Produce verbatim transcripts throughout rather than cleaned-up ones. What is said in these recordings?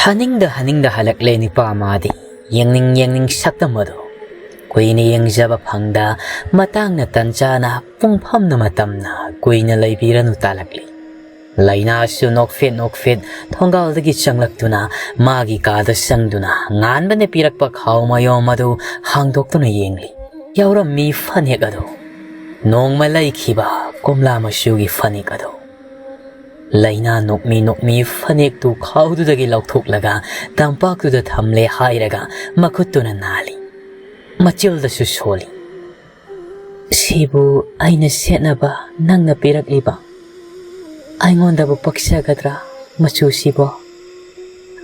ꯍꯟꯅꯤꯡꯗ ꯍꯟꯅꯤꯡꯗ ꯍꯜꯂꯛꯂꯦ ꯅꯤꯄꯥ ꯃꯥꯗꯤ꯫ ꯌꯦꯡꯅꯤꯡ ꯌꯦꯡꯅꯤꯡ ꯁꯛꯇꯝ ꯑꯗꯣ꯫ ꯀꯨꯏꯅ ꯌꯦꯡꯖꯕ ꯐꯪꯗ, ꯃꯇꯥꯡꯅ ꯇꯟꯖꯥꯅ, ꯄꯨꯡꯐꯝꯅ ꯃꯇꯝꯅ, ꯀꯨꯏꯅ ꯂꯩꯕꯤꯔꯅꯨ ꯇꯥꯂꯛꯂꯤ꯫ ꯂꯩꯅꯥꯁꯨ ꯅꯣꯛꯐꯦꯠ ꯅꯣꯛꯐꯦꯠ ꯊꯣꯡꯒꯥꯜꯗꯒꯤ ꯆꯪꯂꯛꯇꯨꯅ, ꯃꯥꯒꯤ ꯀꯥꯗ ꯆꯪꯗꯨꯅ, ꯉꯥꯟꯕꯅ ꯄꯤꯔꯛꯄ ꯈꯥꯎ ꯃꯌꯣꯝ ꯑꯗꯨ ꯍꯥꯡꯗꯣꯛꯇꯨꯅ ꯌꯦꯡꯂꯤ꯫ ꯌꯥꯎꯔꯝꯃꯤ ꯐꯅꯦꯛ ꯑꯗꯨ꯫ ꯅꯣꯡꯃ ꯂꯩꯈꯤꯕ ꯀꯣꯝꯂꯥ ꯃꯆꯨꯒꯤ ꯐꯅꯦꯛ ꯑꯗꯨ꯫ ꯂꯩꯅꯥ ꯅꯣꯛꯃꯤ ꯅꯣꯛꯃꯤ ꯐꯅꯦꯛꯇꯨ ꯈꯥꯎꯗꯨꯗꯒꯤ ꯂꯧꯊꯣꯛꯂꯒ ꯇꯝꯄꯥꯛꯇꯨꯗ ꯊꯝꯂꯦ ꯍꯥꯏꯔꯒ ꯃꯈꯨꯠꯇꯨꯅ ꯅꯥꯜꯂꯤ꯫ ꯃꯆꯤꯜꯗꯁꯨ ꯁꯣꯜꯂꯤ꯫ "ꯁꯤꯕꯨ ꯑꯩꯅ ꯁꯦꯠꯅꯕ ꯅꯪꯅ ꯄꯤꯔꯛꯂꯤꯕ? ꯑꯩꯉꯣꯟꯗꯕꯨ ꯄꯛꯆꯒꯗ꯭ꯔꯥ ꯃꯆꯨꯁꯤꯕꯣ?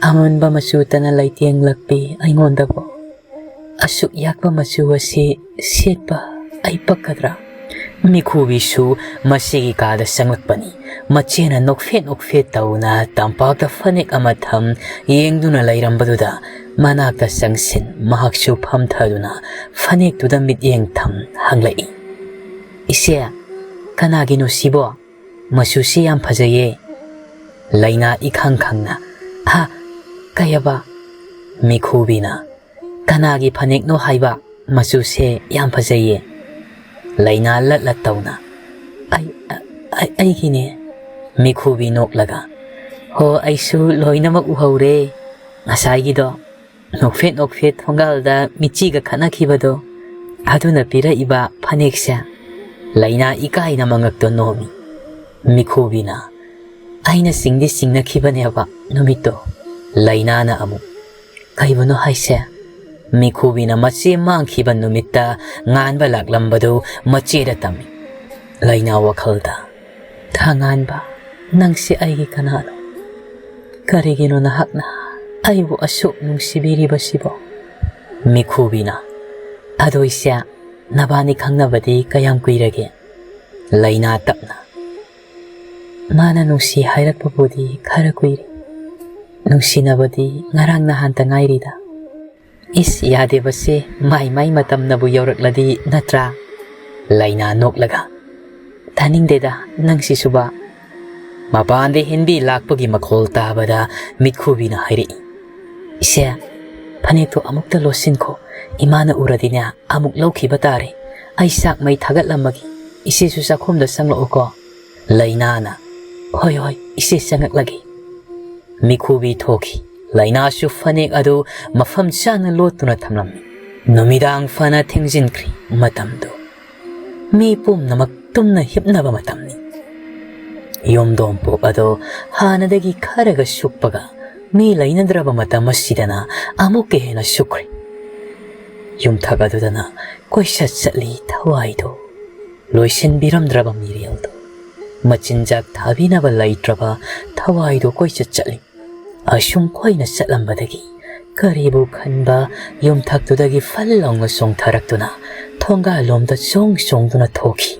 ꯑꯃꯨꯟꯕ ꯃꯆꯨꯇꯅ ꯂꯩꯇꯦꯡꯂꯛꯄꯤ ꯑꯩꯉꯣꯟꯗꯕꯨ꯫ ꯑꯁꯨꯛ ꯌꯥꯛꯄ ꯃꯆꯨ ꯑꯁꯤ ꯁꯦꯠꯄ ꯑꯩ ꯄꯛꯀꯗ꯭ꯔꯥ?" ꯃꯤꯈꯨꯕꯤꯁꯨ ꯃꯁꯤꯒꯤ ꯀꯥꯗ ꯆꯪꯂꯛꯄꯅꯤ꯫ ꯃꯆꯦꯅ ꯅꯣꯛꯐꯦꯠ ꯅꯣꯛꯐꯦꯠ ꯇꯧꯅ ꯇꯝꯄꯥꯛꯇ ꯐꯅꯦꯛ ꯑꯃ ꯊꯝ, ꯌꯦꯡꯗꯨꯅ ꯂꯩꯔꯝꯕꯗꯨꯗ ꯃꯅꯥꯛꯇ ꯆꯪꯁꯤꯟ, ꯃꯍꯥꯛꯁꯨ ꯐꯝꯊꯗꯨꯅ ꯐꯅꯦꯛꯇꯨꯗ ꯃꯤꯠꯌꯦꯡ ꯊꯝ ꯍꯪꯂꯛꯏ, "ꯏꯆꯦ, ꯀꯅꯥꯒꯤꯅꯣ ꯁꯤꯕꯣ? ꯃꯆꯨꯁꯤ ꯌꯥꯝ ꯐꯖꯩꯌꯦ꯫" ꯂꯩꯅꯥ ꯏꯈꯪ ꯈꯪꯅ, "ꯍꯥ? ꯀꯩꯑꯕ?" ꯃꯤꯈꯨꯕꯤꯅ, "ꯀꯅꯥꯒꯤ ꯐꯅꯦꯛꯅꯣ ꯍꯥꯏꯕ? ꯃꯆꯨꯁꯦ ꯌꯥꯝ ꯐꯖꯩꯌꯦ꯫" ꯂꯩꯅꯥ ꯂꯠ ꯂꯠ ꯇꯧꯅ, "ꯑꯩ, ꯑꯩ, ꯑꯩꯒꯤꯅꯦ꯫" ꯃꯤꯈꯨꯕꯤ ꯅꯣꯛꯂꯒ, "ꯍꯣ, ꯑꯩꯁꯨ ꯂꯣꯏꯅꯃꯛ ꯎꯍꯧꯔꯦ꯫ ꯉꯁꯥꯏꯒꯤꯗꯣ, ꯅꯣꯛꯐꯦꯠ ꯅꯣꯛꯐꯦꯠ ꯊꯣꯡꯒꯥꯜꯗ ꯃꯤꯆꯤꯒ ꯈꯠꯅꯈꯤꯕꯗꯣ, ꯑꯗꯨꯅ ꯄꯤꯔꯛꯏꯕ ꯐꯅꯦꯛꯁꯦ꯫" ꯂꯩꯅꯥ ꯏꯀꯥꯏꯅ ꯃꯉꯛꯇꯣ ꯅꯣꯝꯃꯤ꯫ ꯃꯤꯈꯨꯕꯤꯅ, "ꯑꯩꯅ ꯆꯤꯡꯗꯤ ꯆꯤꯡꯅꯈꯤꯕꯅꯦꯕ ꯅꯨꯃꯤꯠꯇꯣ꯫" ꯂꯩꯅꯥꯅ ꯑꯃꯨꯛ, "ꯀꯩꯕꯨꯅꯣ ꯍꯥꯏꯁꯦ?" ꯃꯤꯈꯨꯕꯤꯅ ꯃꯆꯦ ꯃꯥꯡꯈꯤꯕ ꯅꯨꯃꯤꯠꯇ ꯉꯥꯟꯕ ꯂꯥꯛꯂꯝꯕꯗꯨ ꯃꯆꯦꯗ ꯇꯝꯃꯤ꯫ ꯂꯩꯅꯥ ꯋꯥꯈꯜꯗ, "ꯊꯥꯉꯥꯟꯕ, ꯅꯪꯁꯦ ꯑꯩꯒꯤ ꯀꯅꯥꯅꯣ? ꯀꯔꯤꯒꯤꯅꯣ ꯅꯍꯥꯛꯅ ꯑꯩꯕꯨ ꯑꯁꯨꯛ ꯅꯨꯡꯁꯤꯕꯤꯔꯤꯕꯁꯤꯕꯣ?" ꯃꯤꯈꯨꯕꯤꯅ, "ꯑꯗꯣ ꯏꯆꯦ, ꯅꯕꯥꯅꯤ ꯈꯪꯅꯕꯗꯤ ꯀꯌꯥꯝ ꯀꯨꯏꯔꯒꯦ?" ꯂꯩꯅꯥ ꯇꯞꯅ, "ꯃꯥꯅ ꯅꯨꯡꯁꯤ ꯍꯥꯏꯔꯛꯄꯕꯨꯗꯤ ꯈꯔ ꯀꯨꯏꯔꯦ꯫ ꯅꯨꯡꯁꯤꯅꯕꯗꯤ ꯉꯔꯥꯡ ꯅꯍꯥꯟꯇ ꯉꯥꯏꯔꯤꯗ꯫" "ꯏꯁ, ꯌꯥꯗꯦꯕꯁꯦ, ꯃꯥꯏ ꯃꯥꯏ ꯃꯇꯝꯅꯕꯨ ꯌꯧꯔꯛꯂꯗꯤ ꯅꯠꯇ꯭ꯔꯥ?" ꯂꯩꯅꯥ ꯅꯣꯛꯂꯒ, "ꯇꯥꯅꯤꯡꯗꯦꯗ ꯅꯪꯁꯤꯁꯨꯕ꯫ ꯃꯄꯥꯟꯗ ꯍꯦꯟꯕꯤ ꯂꯥꯛꯄꯒꯤ ꯃꯈꯣꯜ ꯇꯥꯕꯗ ꯃꯤꯠꯈꯨꯕꯤꯅ ꯍꯥꯏꯔꯛꯏ, "ꯏꯆꯦ, ꯐꯅꯦꯛꯇꯣ ꯑꯃꯨꯛꯇ ꯂꯣꯠꯁꯤꯟꯈꯣ, ꯏꯃꯥꯅ ꯎꯔꯗꯤꯅꯦ ꯑꯃꯨꯛ ꯂꯧꯈꯤꯕ ꯇꯥꯔꯦ꯫ ꯑꯩ ꯆꯥꯛ ꯃꯩ ꯊꯥꯒꯠꯂꯝꯃꯒꯦ, ꯏꯆꯦꯁꯨ ꯆꯥꯛꯈꯨꯝꯗ ꯆꯪꯂꯛꯎꯀꯣ꯫" ꯂꯩꯅꯥꯅ, "ꯍꯣꯏ ꯍꯣꯏ, ꯏꯆꯦ ꯆꯪꯉꯛꯂꯒꯦ꯫" ꯃꯤꯈꯨꯕꯤ ꯊꯣꯛꯈꯤ꯫ ꯂꯩꯅꯥꯁꯨ ꯐꯅꯦꯛ ꯑꯗꯨ ꯃꯐꯝ ꯆꯥꯅ ꯂꯣꯠꯇꯨꯅ ꯊꯝꯂꯝꯃꯤ꯫ ꯅꯨꯃꯤꯗꯥꯡ ꯐꯅ ꯊꯦꯡꯖꯤꯟꯈ꯭ꯔꯤ꯫ ꯃꯇꯝꯗꯨ ꯃꯤ ꯄꯨꯝꯅꯃꯛ ꯇꯨꯝꯅ ꯍꯤꯞꯅꯕ ꯃꯇꯝꯅꯤ꯫ ꯌꯨꯝꯗꯣꯡꯄꯣꯛ ꯑꯗꯨ ꯍꯥꯟꯅꯗꯒꯤ ꯈꯔꯒ ꯁꯨꯛꯄꯒ ꯃꯤ ꯂꯩꯅꯗ꯭ꯔꯕ ꯃꯇꯝ ꯑꯁꯤꯗꯅ ꯑꯃꯨꯛꯀ ꯍꯦꯟꯅ ꯁꯨꯛꯈ꯭ꯔꯦ꯫ ꯌꯨꯝꯊꯛ ꯑꯗꯨꯗꯅ ꯀꯣꯏꯆꯠ ꯆꯠꯂꯤ ꯊꯋꯥꯏꯗꯨ꯫ ꯂꯣꯏꯁꯤꯟꯕꯤꯔꯝꯗ꯭ꯔꯕ ꯃꯤꯔꯦꯜꯗꯨ꯫ ꯃꯆꯤꯟꯖꯥꯛ ꯊꯥꯕꯤꯅꯕ ꯂꯩꯇ꯭ꯔꯕ ꯊꯋꯥꯏꯗꯨ ꯀꯣꯏꯆꯠ ꯆꯠꯂꯤ꯫ ꯑꯁꯨꯝ ꯀꯣꯏꯅ ꯆꯠꯂꯝꯕꯗꯒꯤ ꯀꯔꯤꯕꯨ ꯈꯟꯕ ꯌꯨꯝꯊꯛꯇꯨꯗꯒꯤ ꯐꯜ ꯂꯥꯎꯅ ꯆꯣꯡꯊꯔꯛꯇꯨꯅ ꯊꯣꯡꯒꯥꯜꯂꯣꯝꯗ ꯆꯣꯡ ꯆꯣꯡꯗꯨꯅ ꯊꯣꯛꯈꯤ꯫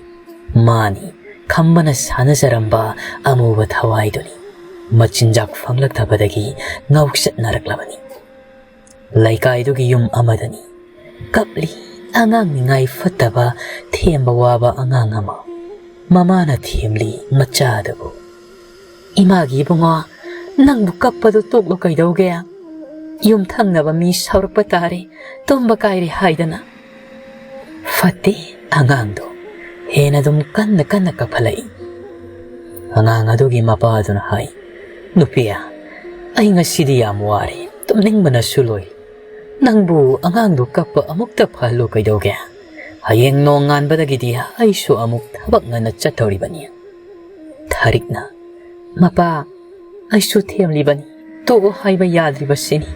ꯃꯥꯅꯤ, ꯈꯝꯕꯅ ꯁꯥꯟꯅꯖꯔꯝꯕ ꯑꯃꯨꯕ ꯊꯋꯥꯏꯗꯨꯅꯤ꯫ ꯃꯆꯤꯟꯖꯥꯛ ꯐꯪꯂꯛꯇꯕꯗꯒꯤ ꯉꯥꯎꯆꯠꯅꯔꯛꯂꯕꯅꯤ꯫ ꯂꯩꯀꯥꯏꯗꯨꯒꯤ ꯌꯨꯝ ꯑꯃꯗꯅꯤ ꯀꯞꯂꯤ ꯑꯉꯥꯡ ꯅꯤꯡꯉꯥꯏ ꯐꯠꯇꯕ, ꯊꯦꯝꯕ ꯋꯥꯕ ꯑꯉꯥꯡ ꯑꯃ꯫ ꯃꯃꯥꯅ ꯊꯦꯝꯂꯤ ꯃꯆꯥꯗꯨꯕꯨ, "ꯏꯃꯥꯒꯤ ꯏꯕꯨꯡꯉꯣ, ꯅꯪꯕꯨ ꯀꯞꯄꯗꯨ ꯇꯣꯛꯂꯣ ꯀꯩꯗꯧꯒꯦ? ꯌꯨꯝ ꯊꯪꯅꯕ ꯃꯤ ꯁꯥꯎꯔꯛꯄ ꯇꯥꯔꯦ, ꯇꯨꯝꯕ ꯀꯥꯏꯔꯦ ꯍꯥꯏꯗꯅ꯫" ꯐꯠꯇꯦ ꯑꯉꯥꯡꯗꯣ, ꯍꯦꯟꯅ ꯑꯗꯨꯝ ꯀꯟꯅ ꯀꯟꯅ ꯀꯞꯍꯜꯂꯛꯏ꯫ ꯑꯉꯥꯡ ꯑꯗꯨꯒꯤ ꯃꯄꯥꯗꯨꯅ ꯍꯥꯏ, "ꯅꯨꯄꯤ, ꯑꯩ ꯉꯁꯤꯗꯤ ꯌꯥꯝ ꯋꯥꯔꯦ, ꯇꯨꯝꯅꯤꯡꯕꯅꯁꯨ ꯂꯣꯏꯔꯦ꯫ ꯅꯪꯕꯨ ꯑꯉꯥꯡꯗꯨ ꯀꯞꯄ ꯑꯃꯨꯛꯇ ꯐꯍꯜꯂꯨ ꯀꯩꯗꯧꯒꯦ? ꯍꯌꯦꯡ ꯅꯣꯡꯉꯥꯟꯕꯗꯒꯤꯗꯤ ꯑꯩꯁꯨ ꯑꯃꯨꯛ ꯊꯕꯛ ꯉꯟꯅ ꯆꯠꯇꯧꯔꯤꯕꯅꯤ꯫" ꯊꯥꯔꯤꯛꯅ, "ꯃꯄꯥ, ꯑꯩꯁꯨ ꯊꯦꯝꯂꯤꯕꯅꯤ, ꯇꯣꯛꯑꯣ ꯍꯥꯏꯕ ꯌꯥꯗ꯭ꯔꯤꯕꯁꯤꯅꯤ꯫"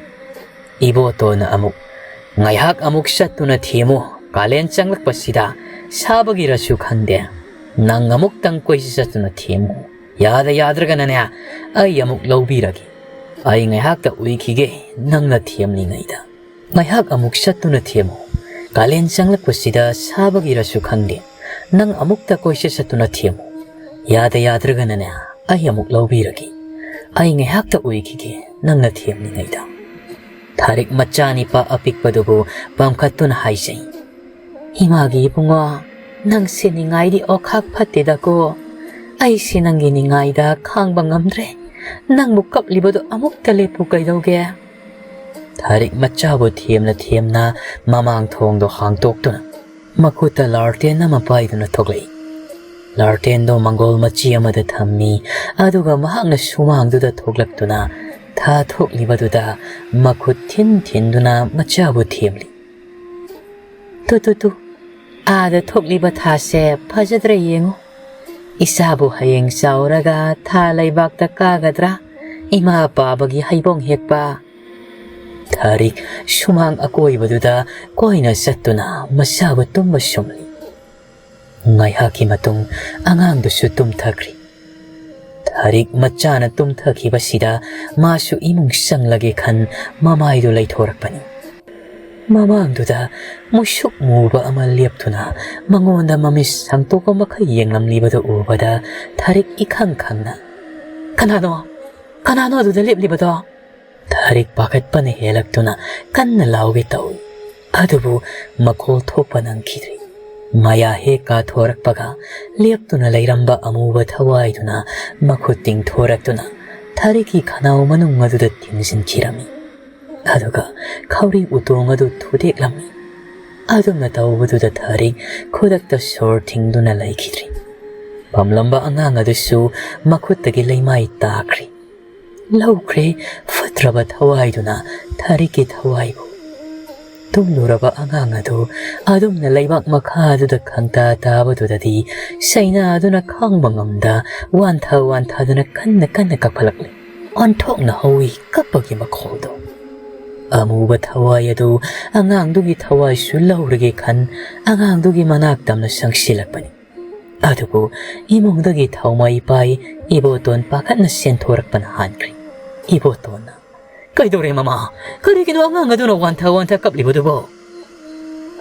ꯏꯕꯣꯇꯣꯟꯅ ꯑꯃꯨꯛ, "ꯉꯥꯏꯍꯥꯛ ꯑꯃꯨꯛ ꯆꯠꯇꯨꯅ ꯊꯦꯝꯃꯨ, ꯀꯥꯂꯦꯟ ꯆꯪꯂꯛꯄꯁꯤꯗ ꯁꯥꯕꯒꯤꯔꯁꯨ ꯈꯪꯗꯦ, ꯅꯪ ꯑꯃꯨꯛꯇꯪ ꯀꯣꯏꯆꯠ ꯆꯠꯇꯨꯅ ꯊꯦꯝꯃꯨ꯫ ꯌꯥꯗ ꯌꯥꯗ꯭ꯔꯒꯅꯅꯦ, ꯑꯩ ꯑꯃꯨꯛ ꯂꯧꯕꯤꯔꯒꯦ꯫ ꯑꯩ ꯉꯥꯏꯍꯥꯛꯇ ꯎꯏꯈꯤꯒꯦ, ꯅꯪꯅ ꯊꯦꯝꯂꯤꯉꯩꯗ꯫ ꯉꯥꯏꯍꯥꯛ ꯑꯃꯨꯛ ꯆꯠꯇꯨꯅ ꯊꯦꯝꯃꯨ꯫ ꯀꯥꯂꯦꯟ ꯆꯪꯂꯛꯄꯁꯤꯗ ꯁꯥꯕꯒꯤꯔꯁꯨ ꯈꯪꯗꯦ, ꯅꯪ ꯑꯃꯨꯛꯇ ꯀꯣꯏꯆꯠ ꯆꯠꯇꯨꯅ ꯊꯦꯝꯃꯨ꯫ ꯌꯥꯗ ꯌꯥꯗ꯭ꯔꯒꯅꯅꯦ, ꯑꯩ ꯑꯃꯨꯛ ꯂꯧꯕꯤꯔꯒꯦ꯫ ꯑꯩ ꯉꯥꯏꯍꯥꯛꯇ ꯎꯏꯈꯤꯒꯦ, ꯅꯪꯅ ꯊꯦꯝꯂꯤꯉꯩꯗ꯫" ꯊꯥꯔꯤꯛ ꯃꯆꯥꯅꯤꯄꯥ ꯑꯄꯤꯛꯄꯗꯨꯕꯨ ꯄꯝꯈꯠꯇꯨꯅ ꯍꯥꯏꯖꯩ, "ꯏꯃꯥꯒꯤ ꯏꯕꯨꯡꯉꯣ, ꯅꯪ ꯁꯦꯟꯅꯤꯡꯉꯥꯏꯗꯤ ꯑꯣꯈꯥꯛ ꯐꯠꯇꯦꯗꯀꯣ꯫ ꯑꯩꯁꯤ ꯅꯪꯒꯤ ꯅꯤꯡꯉꯥꯏꯗ ꯈꯥꯡꯕ ꯉꯝꯗ꯭ꯔꯦ꯫ ꯅꯪꯕꯨ ꯀꯞꯂꯤꯕꯗꯨ ꯑꯃꯨꯛꯇ ꯂꯦꯞꯄꯨ ꯀꯩꯗꯧꯒꯦ?" ꯊꯥꯔꯤꯛ ꯃꯆꯥꯕꯨ ꯊꯦꯝꯅ ꯊꯦꯝꯅ ꯃꯃꯥꯡ ꯊꯣꯡꯗꯣ ꯍꯥꯡꯇꯣꯛꯇꯨꯅ ꯃꯈꯨꯠꯇ ꯂꯥꯔꯇꯦꯟ ꯑꯃ ꯄꯥꯏꯗꯨꯅ ꯊꯣꯛꯂꯛꯏ꯫ ꯂꯥꯔꯇꯦꯟꯗꯣ ꯃꯪꯒꯣꯜ ꯃꯆꯤ ꯑꯃꯗ ꯊꯝꯃꯤ, ꯑꯗꯨꯒ ꯃꯍꯥꯛꯅ ꯁꯨꯃꯥꯡꯗꯨꯗ ꯊꯣꯛꯂꯛꯇꯨꯅ ꯊꯥ ꯊꯣꯛꯂꯤꯕꯗꯨꯗ ꯃꯈꯨꯠ ꯊꯤꯟ ꯊꯤꯟꯗꯨꯅ ꯃꯆꯥꯕꯨ ꯊꯦꯝꯂꯤ꯫ "ꯇꯨ, ꯇꯨ, ꯇꯨ, ꯑꯥꯗ ꯊꯣꯛꯂꯤꯕ ꯊꯥꯁꯦ ꯐꯖꯗ꯭ꯔꯦ ꯌꯦꯡꯉꯨ꯫ ꯏꯆꯥꯕꯨ ꯍꯌꯦꯡ ꯆꯥꯎꯔꯒ ꯊꯥ ꯂꯩꯕꯥꯛꯇ ꯀꯥꯒꯗ꯭ꯔꯥ? ꯏꯃꯥ ꯄꯥꯕꯒꯤ ꯍꯩꯕꯣꯡ ꯍꯦꯛꯄ?" ꯊꯥꯔꯤꯛ ꯁꯨꯃꯥꯡ ꯑꯀꯣꯏꯕꯗꯨꯗ ꯀꯣꯏꯅ ꯆꯠꯇꯨꯅ ꯃꯆꯥꯕꯨ ꯇꯨꯝꯕ ꯁꯨꯝꯂꯤ꯫ ꯉꯥꯏꯍꯥꯛꯀꯤ ꯃꯇꯨꯡ ꯑꯉꯥꯡꯗꯨꯁꯨ ꯇꯨꯝꯊꯈ꯭ꯔꯤ꯫ ꯊꯥꯔꯤꯛ ꯃꯆꯥꯅ ꯇꯨꯝꯊꯈꯤꯕꯁꯤꯗ ꯃꯥꯁꯨ ꯏꯃꯨꯡ ꯆꯪꯂꯒꯦ ꯈꯟ ꯃꯃꯥꯏꯗꯨ ꯂꯩꯊꯣꯔꯛꯄꯅꯤ꯫ ꯃꯃꯥꯡꯗꯨꯗ ꯃꯨꯁꯨꯛ ꯃꯨꯕ ꯑꯃ ꯂꯦꯞꯇꯨꯅ ꯃꯉꯣꯟꯗ ꯃꯃꯤꯠ ꯁꯥꯡꯇꯣꯛꯄ ꯃꯈꯩ ꯌꯦꯡꯂꯝꯂꯤꯕꯗꯨ ꯎꯕꯗ ꯊꯥꯔꯤꯛ ꯏꯈꯪ ꯈꯪꯅ, "ꯀꯅꯥꯅꯣ? ꯀꯅꯥꯅꯣ ꯑꯗꯨꯗ ꯂꯦꯞꯂꯤꯕꯗꯣ?" ꯊꯥꯔꯤꯛ ꯄꯥꯈꯠꯄꯅ ꯍꯦꯜꯂꯛꯇꯨꯅ ꯀꯟꯅ ꯂꯥꯎꯒꯦ ꯇꯧꯏ꯫ ꯑꯗꯨꯕꯨ ꯃꯈꯣꯜ ꯊꯣꯛꯄ ꯅꯪꯈꯤꯗ꯭ꯔꯤ꯫ ꯃꯌꯥ ꯍꯦꯛ ꯀꯥꯊꯣꯔꯛꯄꯒ ꯂꯦꯞꯇꯨꯅ ꯂꯩꯔꯝꯕ ꯑꯃꯨꯕ ꯊꯋꯥꯏꯗꯨꯅ ꯃꯈꯨꯠ ꯇꯤꯡꯊꯣꯔꯛꯇꯨꯅ ꯊꯥꯔꯤꯛꯀꯤ ꯈꯅꯥꯎ ꯃꯅꯨꯡ ꯑꯗꯨꯗ ꯊꯤꯡꯖꯤꯟꯈꯤꯔꯝꯃꯤ꯫ ꯑꯗꯨꯒ ꯈꯧꯔꯤ ꯎꯇꯣꯡ ꯑꯗꯨ ꯊꯨꯗꯦꯛꯂꯝꯃꯤ꯫ ꯑꯗꯨꯝꯅ ꯇꯧꯕꯗꯨꯗ ꯊꯥꯔꯤꯛ ꯈꯨꯗꯛꯇ ꯁꯣꯔ ꯊꯤꯡꯗꯨꯅ ꯂꯩꯈꯤꯗ꯭ꯔꯤ꯫ ꯄꯝꯂꯝꯕ ꯑꯉꯥꯡ ꯑꯗꯨꯁꯨ ꯃꯈꯨꯠꯇꯒꯤ ꯂꯩꯃꯥꯏ ꯇꯥꯈ꯭ꯔꯤ꯫ ꯂꯧꯈ꯭ꯔꯦ ꯐꯠꯇ꯭ꯔꯕ ꯊꯋꯥꯏꯗꯨꯅ ꯊꯥꯔꯤꯛꯀꯤ ꯊꯋꯥꯏꯕꯨ꯫ ꯇꯨꯝꯂꯨꯔꯕ ꯑꯉꯥꯡ ꯑꯗꯨ ꯑꯗꯨꯝꯅ ꯂꯩꯕꯥꯛ ꯃꯈꯥꯗꯨꯗ ꯈꯪꯇꯥ ꯇꯥꯕꯗꯨꯗꯗꯤ ꯁꯩꯅꯥꯗꯨꯅ ꯈꯥꯡꯕ ꯉꯝꯗ ꯋꯥꯟꯊ ꯋꯥꯟꯊꯗꯨꯅ ꯀꯟꯅ ꯀꯟꯅ ꯀꯞꯈꯠꯂꯛꯂꯤ꯫ ꯑꯣꯟꯊꯣꯛꯅ ꯍꯧꯏ ꯀꯞꯄꯒꯤ ꯃꯈꯣꯜꯗꯣ꯫ ꯑꯃꯨꯕ ꯊꯋꯥꯏ ꯑꯗꯨ ꯑꯉꯥꯡꯗꯨꯒꯤ ꯊꯋꯥꯏꯁꯨ ꯂꯧꯔꯒꯦ ꯈꯟ ꯑꯉꯥꯡꯗꯨꯒꯤ ꯃꯅꯥꯛ ꯇꯝꯅ ꯆꯪꯁꯤꯜꯂꯛꯄꯅꯤ꯫ ꯑꯗꯨꯕꯨ ꯏꯃꯨꯡꯗꯒꯤ ꯊꯧꯃꯩ ꯄꯥꯏ ꯏꯕꯣꯇꯣꯟ ꯄꯥꯈꯠꯅ ꯆꯦꯟꯊꯣꯔꯛꯄꯅ ꯍꯥꯟꯈ꯭ꯔꯦ꯫ ꯏꯕꯣꯇꯣꯟꯅ, "ꯀꯩꯗꯧꯔꯦ ꯃꯃꯥ? ꯀꯔꯤꯒꯤꯅꯣ ꯑꯉꯥꯡ ꯑꯗꯨꯅ ꯋꯥꯟꯊ ꯋꯥꯟꯊ ꯀꯞꯂꯤꯕꯗꯨꯕꯣ?"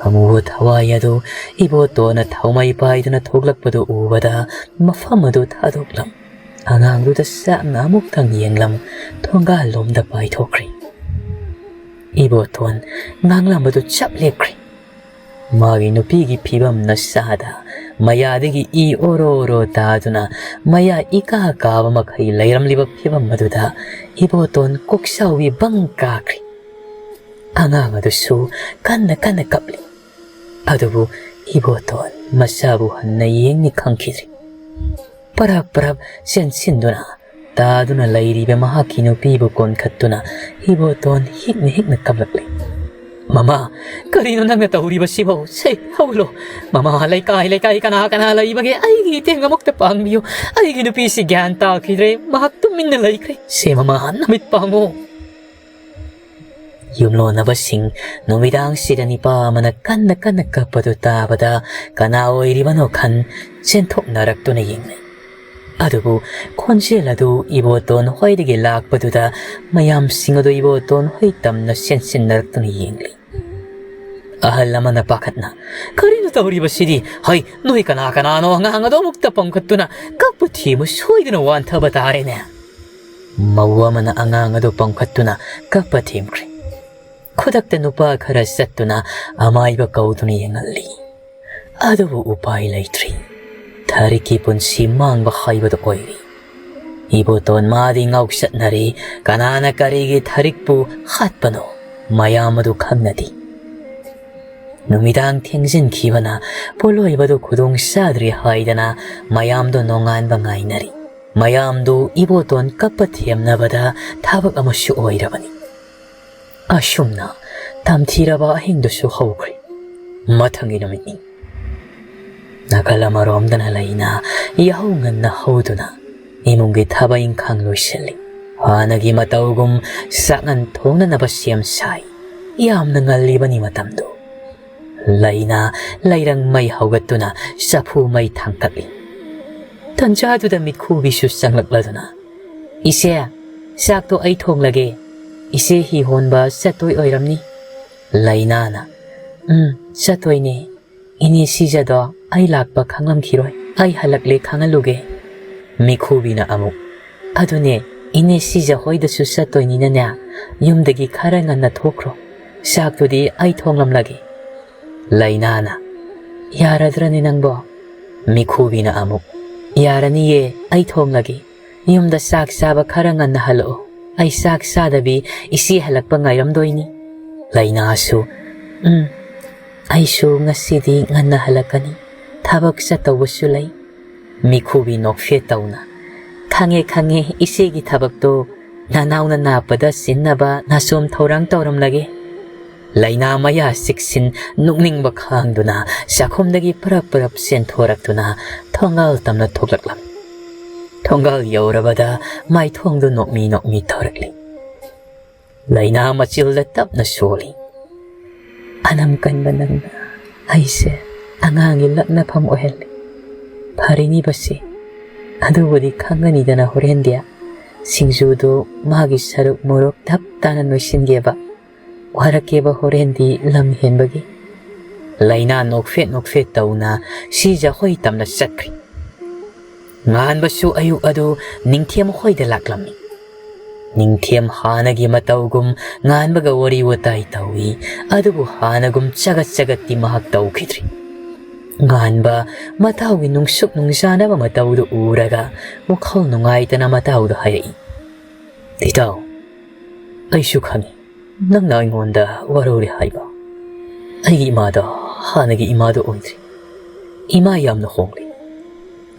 ꯑꯃꯨꯕ ꯊꯋꯥꯏ ꯑꯗꯨ ꯏꯕꯣꯇꯣꯟꯅ ꯊꯧꯃꯩ ꯄꯥꯏꯗꯨꯅ ꯊꯣꯛꯂꯛꯄꯗꯨ ꯎꯕꯗ ꯃꯐꯝ ꯑꯗꯨ ꯊꯥꯗꯣꯛꯂꯝ, ꯑꯉꯥꯡꯗꯨꯗ ꯆꯥꯛꯅ ꯑꯃꯨꯛꯇꯪ ꯌꯦꯡꯂꯝ, ꯊꯣꯡꯒꯥꯜꯂꯣꯝꯗ ꯄꯥꯏꯊꯣꯛꯈ꯭ꯔꯦ꯫ ꯏꯕꯣꯇꯣꯟ ꯉꯥꯡꯂꯝꯕꯗꯨ ꯆꯞ ꯂꯦꯞꯈ꯭ꯔꯦ꯫ ꯃꯥꯒꯤ ꯅꯨꯄꯤꯒꯤ ꯐꯤꯕꯝꯅ ꯆꯥꯗ ꯃꯌꯥꯗꯒꯤ ꯏ ꯑꯣꯔꯣ ꯑꯣꯔꯣ ꯇꯥꯗꯨꯅ ꯃꯌꯥ ꯏꯀꯥ ꯀꯥꯕ ꯃꯈꯩ ꯂꯩꯔꯝꯂꯤꯕ ꯐꯤꯚꯝ ꯑꯗꯨꯗ ꯏꯕꯣꯇꯣꯟ ꯀꯣꯛꯆꯥꯎꯕꯤ ꯕꯪ ꯀꯥꯈ꯭ꯔꯦ꯫ ꯑꯉꯥꯡ ꯑꯗꯨꯁꯨ ꯀꯟꯅ ꯀꯟꯅ ꯀꯞꯂꯤ꯫ ꯑꯗꯨꯕꯨ ꯏꯕꯣꯇꯣꯟ ꯃꯁꯥꯕꯨ ꯍꯟꯅ ꯌꯦꯡꯅꯤ ꯈꯪꯈꯤꯗ꯭ꯔꯤ꯫ ꯄꯔꯞ ꯄꯔꯞ ꯆꯦꯟꯁꯤꯟꯗꯨꯅ ꯇꯥꯗꯨꯅ ꯂꯩꯔꯤꯕ ꯃꯍꯥꯛꯀꯤ ꯅꯨꯄꯤꯕꯨ ꯀꯣꯟꯈꯠꯇꯨꯅ ꯏꯕꯣꯇꯣꯟ ꯍꯤꯛꯅ ꯍꯤꯛꯅ ꯀꯞꯂꯛꯂꯤ꯫ "ꯃꯃꯥ, ꯀꯔꯤꯅꯣ ꯅꯪꯅ ꯇꯧꯔꯤꯕꯁꯤꯕꯣ? ꯁꯦ, ꯍꯧꯂꯣ꯫ ꯃꯃꯥ, ꯂꯩꯀꯥꯏ, ꯂꯩꯀꯥꯏ, ꯀꯅꯥ, ꯀꯅꯥ ꯂꯩꯕꯒꯦ? ꯑꯩꯒꯤ ꯏꯇꯦꯡ ꯑꯃꯨꯛꯇ ꯄꯥꯡꯕꯤꯌꯨ꯫ ꯑꯩꯒꯤ ꯅꯨꯄꯤꯁꯤ ꯒ꯭ꯌꯥꯟ ꯇꯥꯈꯤꯗ꯭ꯔꯦ꯫ ꯃꯍꯥꯛ ꯇꯨꯃꯤꯟꯅ ꯂꯩꯈ꯭ꯔꯦ꯫ ꯁꯦ, ꯃꯃꯥ, ꯅꯃꯤꯠ ꯄꯥꯡꯉꯨ꯫" ꯌꯨꯝꯂꯣꯟꯅꯕꯁꯤꯡ ꯅꯨꯃꯤꯗꯥꯡꯁꯤꯗ ꯅꯤꯄꯥ ꯑꯃꯅ ꯀꯟꯅ ꯀꯟꯅ ꯀꯞꯄꯗꯨ ꯇꯥꯕꯗ ꯀꯅꯥ ꯑꯣꯏꯔꯤꯕꯅꯣ ꯈꯟ ꯆꯦꯟꯊꯣꯛꯅꯔꯛꯇꯨꯅ ꯌꯦꯡꯂꯦ꯫ ꯑꯗꯨꯕꯨ ꯈꯣꯟꯖꯦꯜ ꯑꯗꯨ ꯏꯕꯣꯇꯣꯟ ꯍꯣꯏꯗꯒꯤ ꯂꯥꯛꯄꯗꯨꯗ ꯃꯌꯥꯝꯁꯤꯡ ꯑꯗꯨ ꯏꯕꯣꯇꯣꯟ ꯍꯣꯏ ꯇꯝꯅ ꯆꯦꯟꯁꯤꯟꯅꯔꯛꯇꯨꯅ ꯌꯦꯡꯂꯤ꯫ ꯑꯍꯜ ꯑꯃꯅ ꯄꯥꯈꯠꯅ, "ꯀꯔꯤꯅꯣ ꯇꯧꯔꯤꯕꯁꯤꯗꯤ? ꯍꯩ, ꯅꯣꯏ ꯀꯅꯥ ꯀꯅꯥꯅꯣ ꯑꯉꯥꯡ ꯑꯗꯨ ꯑꯃꯨꯛꯇ ꯄꯝꯈꯠꯇꯨꯅ ꯀꯞꯄ ꯊꯦꯝꯕ ꯁꯣꯏꯗꯅ ꯋꯥꯟꯊꯕ ꯇꯥꯔꯦꯅꯦ꯫" ꯃꯧ ꯑꯃꯅ ꯑꯉꯥꯡ ꯑꯗꯨ ꯄꯝꯈꯠꯇꯨꯅ ꯀꯞꯄ ꯊꯦꯝꯈ꯭ꯔꯦ꯫ ꯈꯨꯗꯛꯇ ꯅꯨꯄꯥ ꯈꯔ ꯆꯠꯇꯨꯅ ꯑꯃꯥꯏꯕ ꯀꯧꯗꯨꯅ ꯌꯦꯡꯍꯜꯂꯤ꯫ ꯑꯗꯨꯕꯨ ꯎꯄꯥꯏ ꯂꯩꯇ꯭ꯔꯤ꯫ ꯊꯔꯤꯛꯀꯤ ꯄꯨꯟꯁꯤ ꯃꯥꯡꯕ ꯍꯥꯏꯕꯗꯨ ꯑꯣꯏꯔꯤ꯫ ꯏꯕꯣꯇꯣꯟ ꯃꯥꯗꯤ ꯉꯥꯎꯆꯠꯅꯔꯤ, ꯀꯅꯥꯅ ꯀꯔꯤꯒꯤ ꯊꯔꯤꯛꯄꯨ ꯍꯥꯠꯄꯅꯣ, ꯃꯌꯥꯝ ꯑꯗꯨ ꯈꯪꯅꯗꯦ꯫ ꯅꯨꯃꯤꯗꯥꯡ ꯊꯦꯡꯖꯤꯟꯈꯤꯕꯅ ꯄꯣꯠꯂꯣꯏꯕꯗꯨ ꯈꯨꯗꯣꯡ ꯆꯥꯗ꯭ꯔꯦ ꯍꯥꯏꯗꯅ ꯃꯌꯥꯝꯗꯨ ꯅꯣꯡꯉꯥꯟꯕ ꯉꯥꯏꯅꯔꯤ꯫ ꯃꯌꯥꯝꯗꯨ ꯏꯕꯣꯇꯣꯟ ꯀꯞꯄ ꯊꯦꯝꯅꯕꯗ ꯊꯕꯛ ꯑꯃꯁꯨ ꯑꯣꯏꯔꯕꯅꯤ꯫ ꯑꯁꯨꯝꯅ ꯇꯝꯊꯤꯔꯕ ꯑꯍꯤꯡꯗꯨꯁꯨ ꯍꯧꯈ꯭ꯔꯦ꯫ ꯃꯊꯪꯒꯤ ꯅꯨꯃꯤꯠꯅꯤ꯫ ꯅꯥꯀꯜ ꯑꯃꯔꯣꯝꯗꯅ ꯂꯩꯅ ꯌꯥꯍꯧ ꯉꯟꯅ ꯍꯧꯗꯨꯅ ꯏꯃꯨꯡꯒꯤ ꯊꯕꯛ ꯏꯪꯈꯥꯡ ꯂꯣꯏꯁꯤꯜꯂꯤ꯫ ꯍꯥꯟꯅꯒꯤ ꯃꯇꯧꯒꯨꯝ ꯆꯥꯛꯉꯟ ꯊꯣꯡꯅꯅꯕ ꯁꯦꯝ ꯁꯥꯏ꯫ ꯌꯥꯝꯅ ꯉꯜꯂꯤꯕꯅꯤ ꯃꯇꯝꯗꯨ꯫ ꯂꯩꯅ ꯂꯩꯔꯪ ꯃꯩ ꯍꯧꯒꯠꯇꯨꯅ ꯆꯐꯨ ꯃꯩ ꯊꯥꯡꯀꯠꯂꯤ꯫ ꯇꯟꯖꯥꯗꯨꯗ ꯃꯤꯠꯈꯨꯕꯤꯁꯨ ꯆꯪꯂꯛꯂꯗꯨꯅ, "ꯏꯆꯦ, ꯆꯥꯛꯇꯣ ꯑꯩ ꯊꯣꯡꯂꯒꯦ꯫ ꯏꯆꯦ ꯍꯤ ꯍꯣꯟꯕ ꯆꯠꯇꯣꯏ ꯑꯣꯏꯔꯝꯅꯤ꯫" ꯂꯩꯅꯥꯅ, "ꯎꯝ, ꯆꯠꯇꯣꯏꯅꯦ꯫ ꯏꯅꯦ ꯁꯤꯖꯗꯣ ꯑꯩ ꯂꯥꯛꯄ ꯈꯪꯂꯝꯈꯤꯔꯣꯏ꯫ ꯑꯩ ꯍꯜꯂꯛꯂꯦ ꯈꯪꯍꯜꯂꯨꯒꯦ꯫" ꯃꯤꯈꯨꯕꯤꯅ ꯑꯃꯨꯛ, "ꯑꯗꯨꯅꯦ, ꯏꯅꯦ ꯁꯤꯖ ꯍꯣꯏꯗꯁꯨ ꯆꯠꯇꯣꯏꯅꯤꯅꯅꯦ, ꯌꯨꯝꯗꯒꯤ ꯈꯔ ꯉꯟꯅ ꯊꯣꯛꯈ꯭ꯔꯣ꯫ ꯆꯥꯛꯇꯨꯗꯤ ꯑꯩ ꯊꯣꯡꯂꯝꯂꯒꯦ꯫" ꯂꯩꯅꯥꯅ, "ꯌꯥꯔꯗ꯭ꯔꯅꯦ ꯅꯪꯕꯣ? ꯃꯤꯈꯨꯕꯤꯅ ꯑꯃꯨꯛ, "ꯌꯥꯔꯅꯤꯌꯦ, ꯑꯩ ꯊꯣꯡꯂꯒꯦ꯫ ꯌꯨꯝꯗ ꯆꯥꯛ ꯆꯥꯕ ꯈꯔ ꯉꯟꯅ ꯍꯜꯂꯛꯑꯣ꯫ ꯑꯩ ꯆꯥꯛ ꯆꯥꯗꯕꯤ ꯏꯆꯦ ꯍꯜꯂꯛꯄ ꯉꯥꯏꯔꯝꯗꯣꯏꯅꯤ꯫" ꯂꯩꯅꯥꯁꯨ, "ꯎꯝ, ꯑꯩꯁꯨ ꯉꯁꯤꯗꯤ ꯉꯟꯅ ꯍꯜꯂꯛꯀꯅꯤ꯫ ꯊꯕꯛ ꯆꯠꯇꯧꯕꯁꯨ ꯂꯩ꯫" ꯃꯤꯈꯨꯕꯤ ꯅꯣꯛꯐꯦꯠ ꯇꯧꯅ, "ꯈꯪꯉꯦ, ꯈꯪꯉꯦ, ꯏꯆꯦꯒꯤ ꯊꯕꯛꯇꯣ ꯅꯅꯥꯎꯅ ꯅꯥꯞꯄꯗ ꯁꯤꯟꯅꯕ ꯅꯥꯆꯣꯝ ꯊꯧꯔꯥꯡ ꯇꯧꯔꯝꯂꯒꯦ꯫" ꯂꯩꯅꯥ ꯃꯌꯥ ꯆꯤꯛꯁꯤꯟ ꯅꯣꯛꯅꯤꯡꯕ ꯈꯥꯡꯗꯨꯅ ꯆꯥꯛꯈꯨꯝꯗꯒꯤ ꯄꯔꯞ ꯄꯔꯞ ꯆꯦꯟꯊꯣꯔꯛꯇꯨꯅ ꯊꯣꯡꯒꯥꯜ ꯇꯝꯅ ꯊꯣꯛꯂꯛꯂꯝꯃꯤ꯫ ꯊꯣꯡꯒꯥꯜ ꯌꯧꯔꯕꯗ ꯃꯥꯏꯊꯣꯡꯗꯨ ꯅꯣꯛꯃꯤ ꯅꯣꯛꯃꯤ ꯇꯧꯔꯛꯂꯤ꯫ ꯂꯩꯅꯥ ꯃꯆꯤꯜꯗ ꯇꯞꯅ ꯁꯣꯜꯂꯤ꯫ "ꯑꯅꯝ ꯀꯟꯕ ꯅꯪꯅ ꯑꯩꯁꯦ ꯑꯉꯥꯡꯒꯤ ꯂꯛꯅꯐꯝ ꯑꯣꯏꯍꯜꯂꯤ꯫ ꯐꯔꯤꯅꯤꯕꯁꯤ꯫ ꯑꯗꯨꯕꯨꯗꯤ ꯈꯪꯒꯅꯤꯗꯅ ꯍꯣꯔꯦꯟꯗꯤ꯫ ꯁꯤꯡꯖꯨꯗꯨ ꯃꯥꯒꯤ ꯁꯔꯨꯛ ꯃꯣꯔꯣꯛ ꯇꯞ ꯇꯥꯅ ꯅꯣꯏꯁꯤꯟꯒꯦꯕ꯫ ꯋꯥꯔꯛꯀꯦꯕ ꯍꯣꯔꯦꯟꯗꯤ ꯂꯝ ꯍꯦꯟꯕꯒꯤ꯫" ꯂꯩꯅꯥ ꯅꯣꯛꯐꯦꯠ ꯅꯣꯛꯐꯦꯠ ꯇꯧꯅ ꯁꯤꯖ ꯍꯣꯏ ꯇꯝꯅ ꯆꯠꯈ꯭ꯔꯤ꯫ ꯉꯥꯟꯕꯁꯨ ꯑꯌꯨꯛ ꯑꯗꯨ ꯅꯤꯡꯊꯦꯝ ꯍꯣꯏꯗ ꯂꯥꯛꯂꯝꯃꯤ꯫ ꯅꯤꯡꯊꯦꯝ ꯍꯥꯟꯅꯒꯤ ꯃꯇꯧꯒꯨꯝ ꯉꯥꯟꯕꯒ ꯋꯥꯔꯤ ꯋꯥꯇꯥꯏ ꯇꯧꯏ, ꯑꯗꯨꯕꯨ ꯍꯥꯟꯅꯒꯨꯝ ꯆꯒꯠ ꯆꯒꯠꯇꯤ ꯃꯍꯥꯛ ꯇꯧꯈꯤꯗ꯭ꯔꯤ꯫ ꯉꯥꯟꯕ ꯃꯇꯥꯎꯒꯤ ꯅꯨꯡꯁꯨꯛ ꯅꯨꯡꯖꯥꯅꯕ ꯃꯇꯧꯗꯨ ꯎꯔꯒ ꯋꯥꯈꯜ ꯅꯨꯡꯉꯥꯏꯇꯅ ꯃꯇꯥꯎꯗ ꯍꯥꯏꯔꯛꯏ, "ꯏꯇꯥꯎ, ꯑꯩꯁꯨ ꯈꯪꯏ ꯅꯪꯅ ꯑꯩꯉꯣꯟꯗ ꯋꯥꯔꯧꯔꯦ ꯍꯥꯏꯕ꯫ ꯑꯩꯒꯤ ꯏꯃꯥꯗꯣ ꯍꯥꯟꯅꯒꯤ ꯏꯃꯥꯗꯣ ꯑꯣꯏꯗ꯭ꯔꯤ꯫ ꯏꯃꯥ ꯌꯥꯝꯅ ꯍꯣꯡꯂꯦ꯫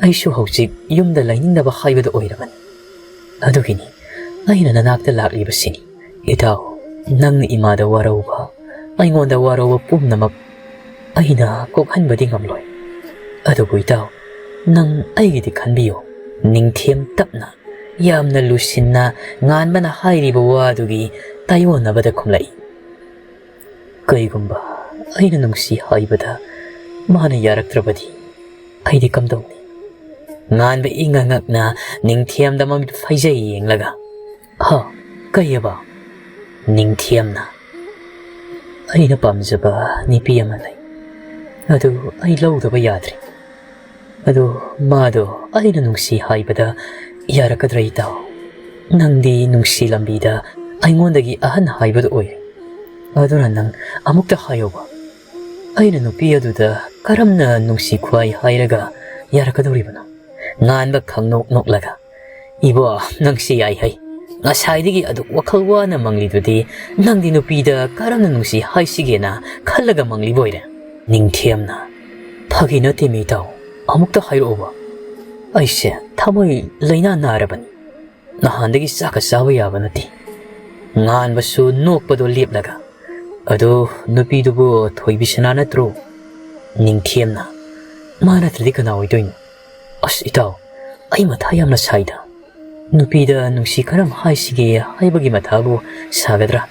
ꯑꯩꯁꯨ ꯍꯧꯖꯤꯛ ꯌꯨꯝꯗ ꯂꯩꯅꯤꯡꯗꯕ ꯍꯥꯏꯕꯗꯨ ꯑꯣꯏꯔꯕꯅꯤ꯫ ꯑꯗꯨꯒꯤꯅꯤ ꯑꯩꯅ ꯅꯅꯥꯛꯇ ꯂꯥꯛꯂꯤꯕꯁꯤꯅꯤ꯫ ꯏꯇꯥꯎ, ꯅꯪꯅ ꯏꯃꯥꯗ ꯋꯥꯔꯧꯕ ꯑꯩꯉꯣꯟꯗ ꯋꯥꯔꯧꯕ ꯄꯨꯝꯅꯃꯛ ꯑꯩꯅ ꯀꯣꯛꯍꯟꯕꯗꯤ ꯉꯝꯂꯣꯏ꯫ ꯑꯗꯨꯕꯨ ꯏꯇꯥꯎ, ꯅꯪ ꯑꯩꯒꯤꯗꯤ ꯈꯟꯕꯤꯌꯨ꯫" ꯅꯤꯡꯊꯦꯝ ꯇꯞꯅ, ꯌꯥꯝꯅ ꯂꯨꯁꯤꯟꯅ ꯉꯥꯟꯕꯅ ꯍꯥꯏꯔꯤꯕ ꯋꯥꯗꯨꯒꯤ ꯇꯥꯏꯑꯣꯟꯅꯕꯗ ꯈꯨꯝꯂꯛꯏ, "ꯀꯩꯒꯨꯝꯕ ꯑꯩꯅ ꯅꯨꯡꯁꯤ ꯍꯥꯏꯕꯗ ꯃꯥꯅ ꯌꯥꯔꯛꯇ꯭ꯔꯕꯗꯤ ꯑꯩꯗꯤ ꯀꯝꯗꯧꯅꯤ?" ꯉꯥꯟꯕ ꯏꯉꯛ ꯉꯛꯅ ꯅꯤꯡꯊꯦꯝꯗ ꯃꯃꯤꯠ ꯐꯩꯖꯩ ꯌꯦꯡꯂꯒ, "ꯍ, ꯀꯩꯑꯕ?" ꯅꯤꯡꯊꯦꯝꯅ, "ꯑꯩꯅ ꯄꯥꯝꯖꯕ ꯅꯨꯄꯤ ꯑꯃ ꯂꯩ꯫ ꯑꯗꯨ ꯑꯩ ꯂꯧꯗꯕ ꯌꯥꯗ꯭ꯔꯦ꯫ ꯑꯗꯨ ꯃꯥꯗꯣ ꯑꯩꯅ ꯅꯨꯡꯁꯤ ꯍꯥꯏꯕꯗ ꯌꯥꯔꯛꯀꯗ꯭ꯔꯥ ꯏꯇꯥꯎ? ꯅꯪꯗꯤ ꯅꯨꯡꯁꯤ ꯂꯝꯕꯤꯗ ꯑꯩꯉꯣꯟꯗꯒꯤ ꯑꯍꯟ ꯍꯥꯏꯕꯗꯨ ꯑꯣꯏꯔꯦ꯫ ꯑꯗꯨꯅ ꯅꯪ ꯑꯃꯨꯛꯇ ꯍꯥꯏꯌꯣꯕ꯫" ꯑꯩꯅ ꯅꯨꯄꯤ ꯑꯗꯨꯗ ꯀꯔꯝꯅ ꯅꯨꯡꯁꯤ ꯈꯨꯍꯥꯏ ꯍꯥꯏꯔꯒ ꯌꯥꯔꯛꯀꯗꯧꯔꯤꯕꯅꯣ? ꯉꯥꯟꯕ ꯈꯪꯅꯣꯛ ꯅꯣꯛꯂꯒ, "ꯏꯕꯣ, ꯅꯪꯁꯤ ꯌꯥꯏ ꯍꯩ꯫ ꯉꯁꯥꯏꯗꯒꯤ ꯑꯗꯨꯛ ꯋꯥꯈꯜ ꯋꯥꯅ ꯃꯪꯂꯤꯗꯨꯗꯤ, ꯅꯪꯗꯤ ꯅꯨꯄꯤꯗ ꯀꯔꯝꯅ ꯅꯨꯡꯁꯤ ꯍꯥꯏꯁꯤꯒꯦꯅ ꯈꯜꯂꯒ ꯃꯪꯂꯤꯕ ꯑꯣꯏꯔꯦ?" ꯅꯤꯡꯊꯦꯝꯅ, "ꯐꯥꯒꯤ ꯅꯠꯇꯦꯃꯤ ꯏꯇꯥꯎ, ꯑꯃꯨꯛꯇ ꯍꯥꯏꯔꯛꯑꯣꯕ꯫ ꯑꯩꯁꯦ ꯊꯃꯣꯏ ꯂꯥꯏꯅꯥ ꯅꯥꯔꯕꯅꯤ꯫ ꯅꯍꯥꯟꯗꯒꯤ ꯆꯥꯛꯀ ꯆꯥꯕ ꯌꯥꯕ ꯅꯠꯇꯦ꯫" ꯉꯥꯟꯕꯁꯨ ꯅꯣꯛꯄꯗꯣ ꯂꯦꯞꯂꯒ, "ꯑꯗꯣ ꯅꯨꯄꯤꯗꯨꯕꯨ ꯊꯣꯏꯕꯤꯁꯅꯥ ꯅꯠꯇ꯭ꯔꯣ?" ꯅꯤꯡꯊꯦꯝꯅ, "ꯃꯥ ꯅꯠꯇ꯭ꯔꯗꯤ ꯀꯅꯥ ꯑꯣꯏꯗꯣꯏꯅꯣ? ꯑꯁ ꯏꯇꯥꯎ, ꯑꯩ ꯃꯊꯥ ꯌꯥꯝꯅ ꯁꯥꯏꯗ꯫ ꯅꯨꯄꯤꯗ ꯅꯨꯡꯁꯤ ꯈꯔ ꯍꯥꯏꯁꯤꯒꯦ ꯍꯥꯏꯕꯒꯤ ꯃꯊꯥꯕꯨ ꯁꯥꯒꯗ꯭ꯔꯥ?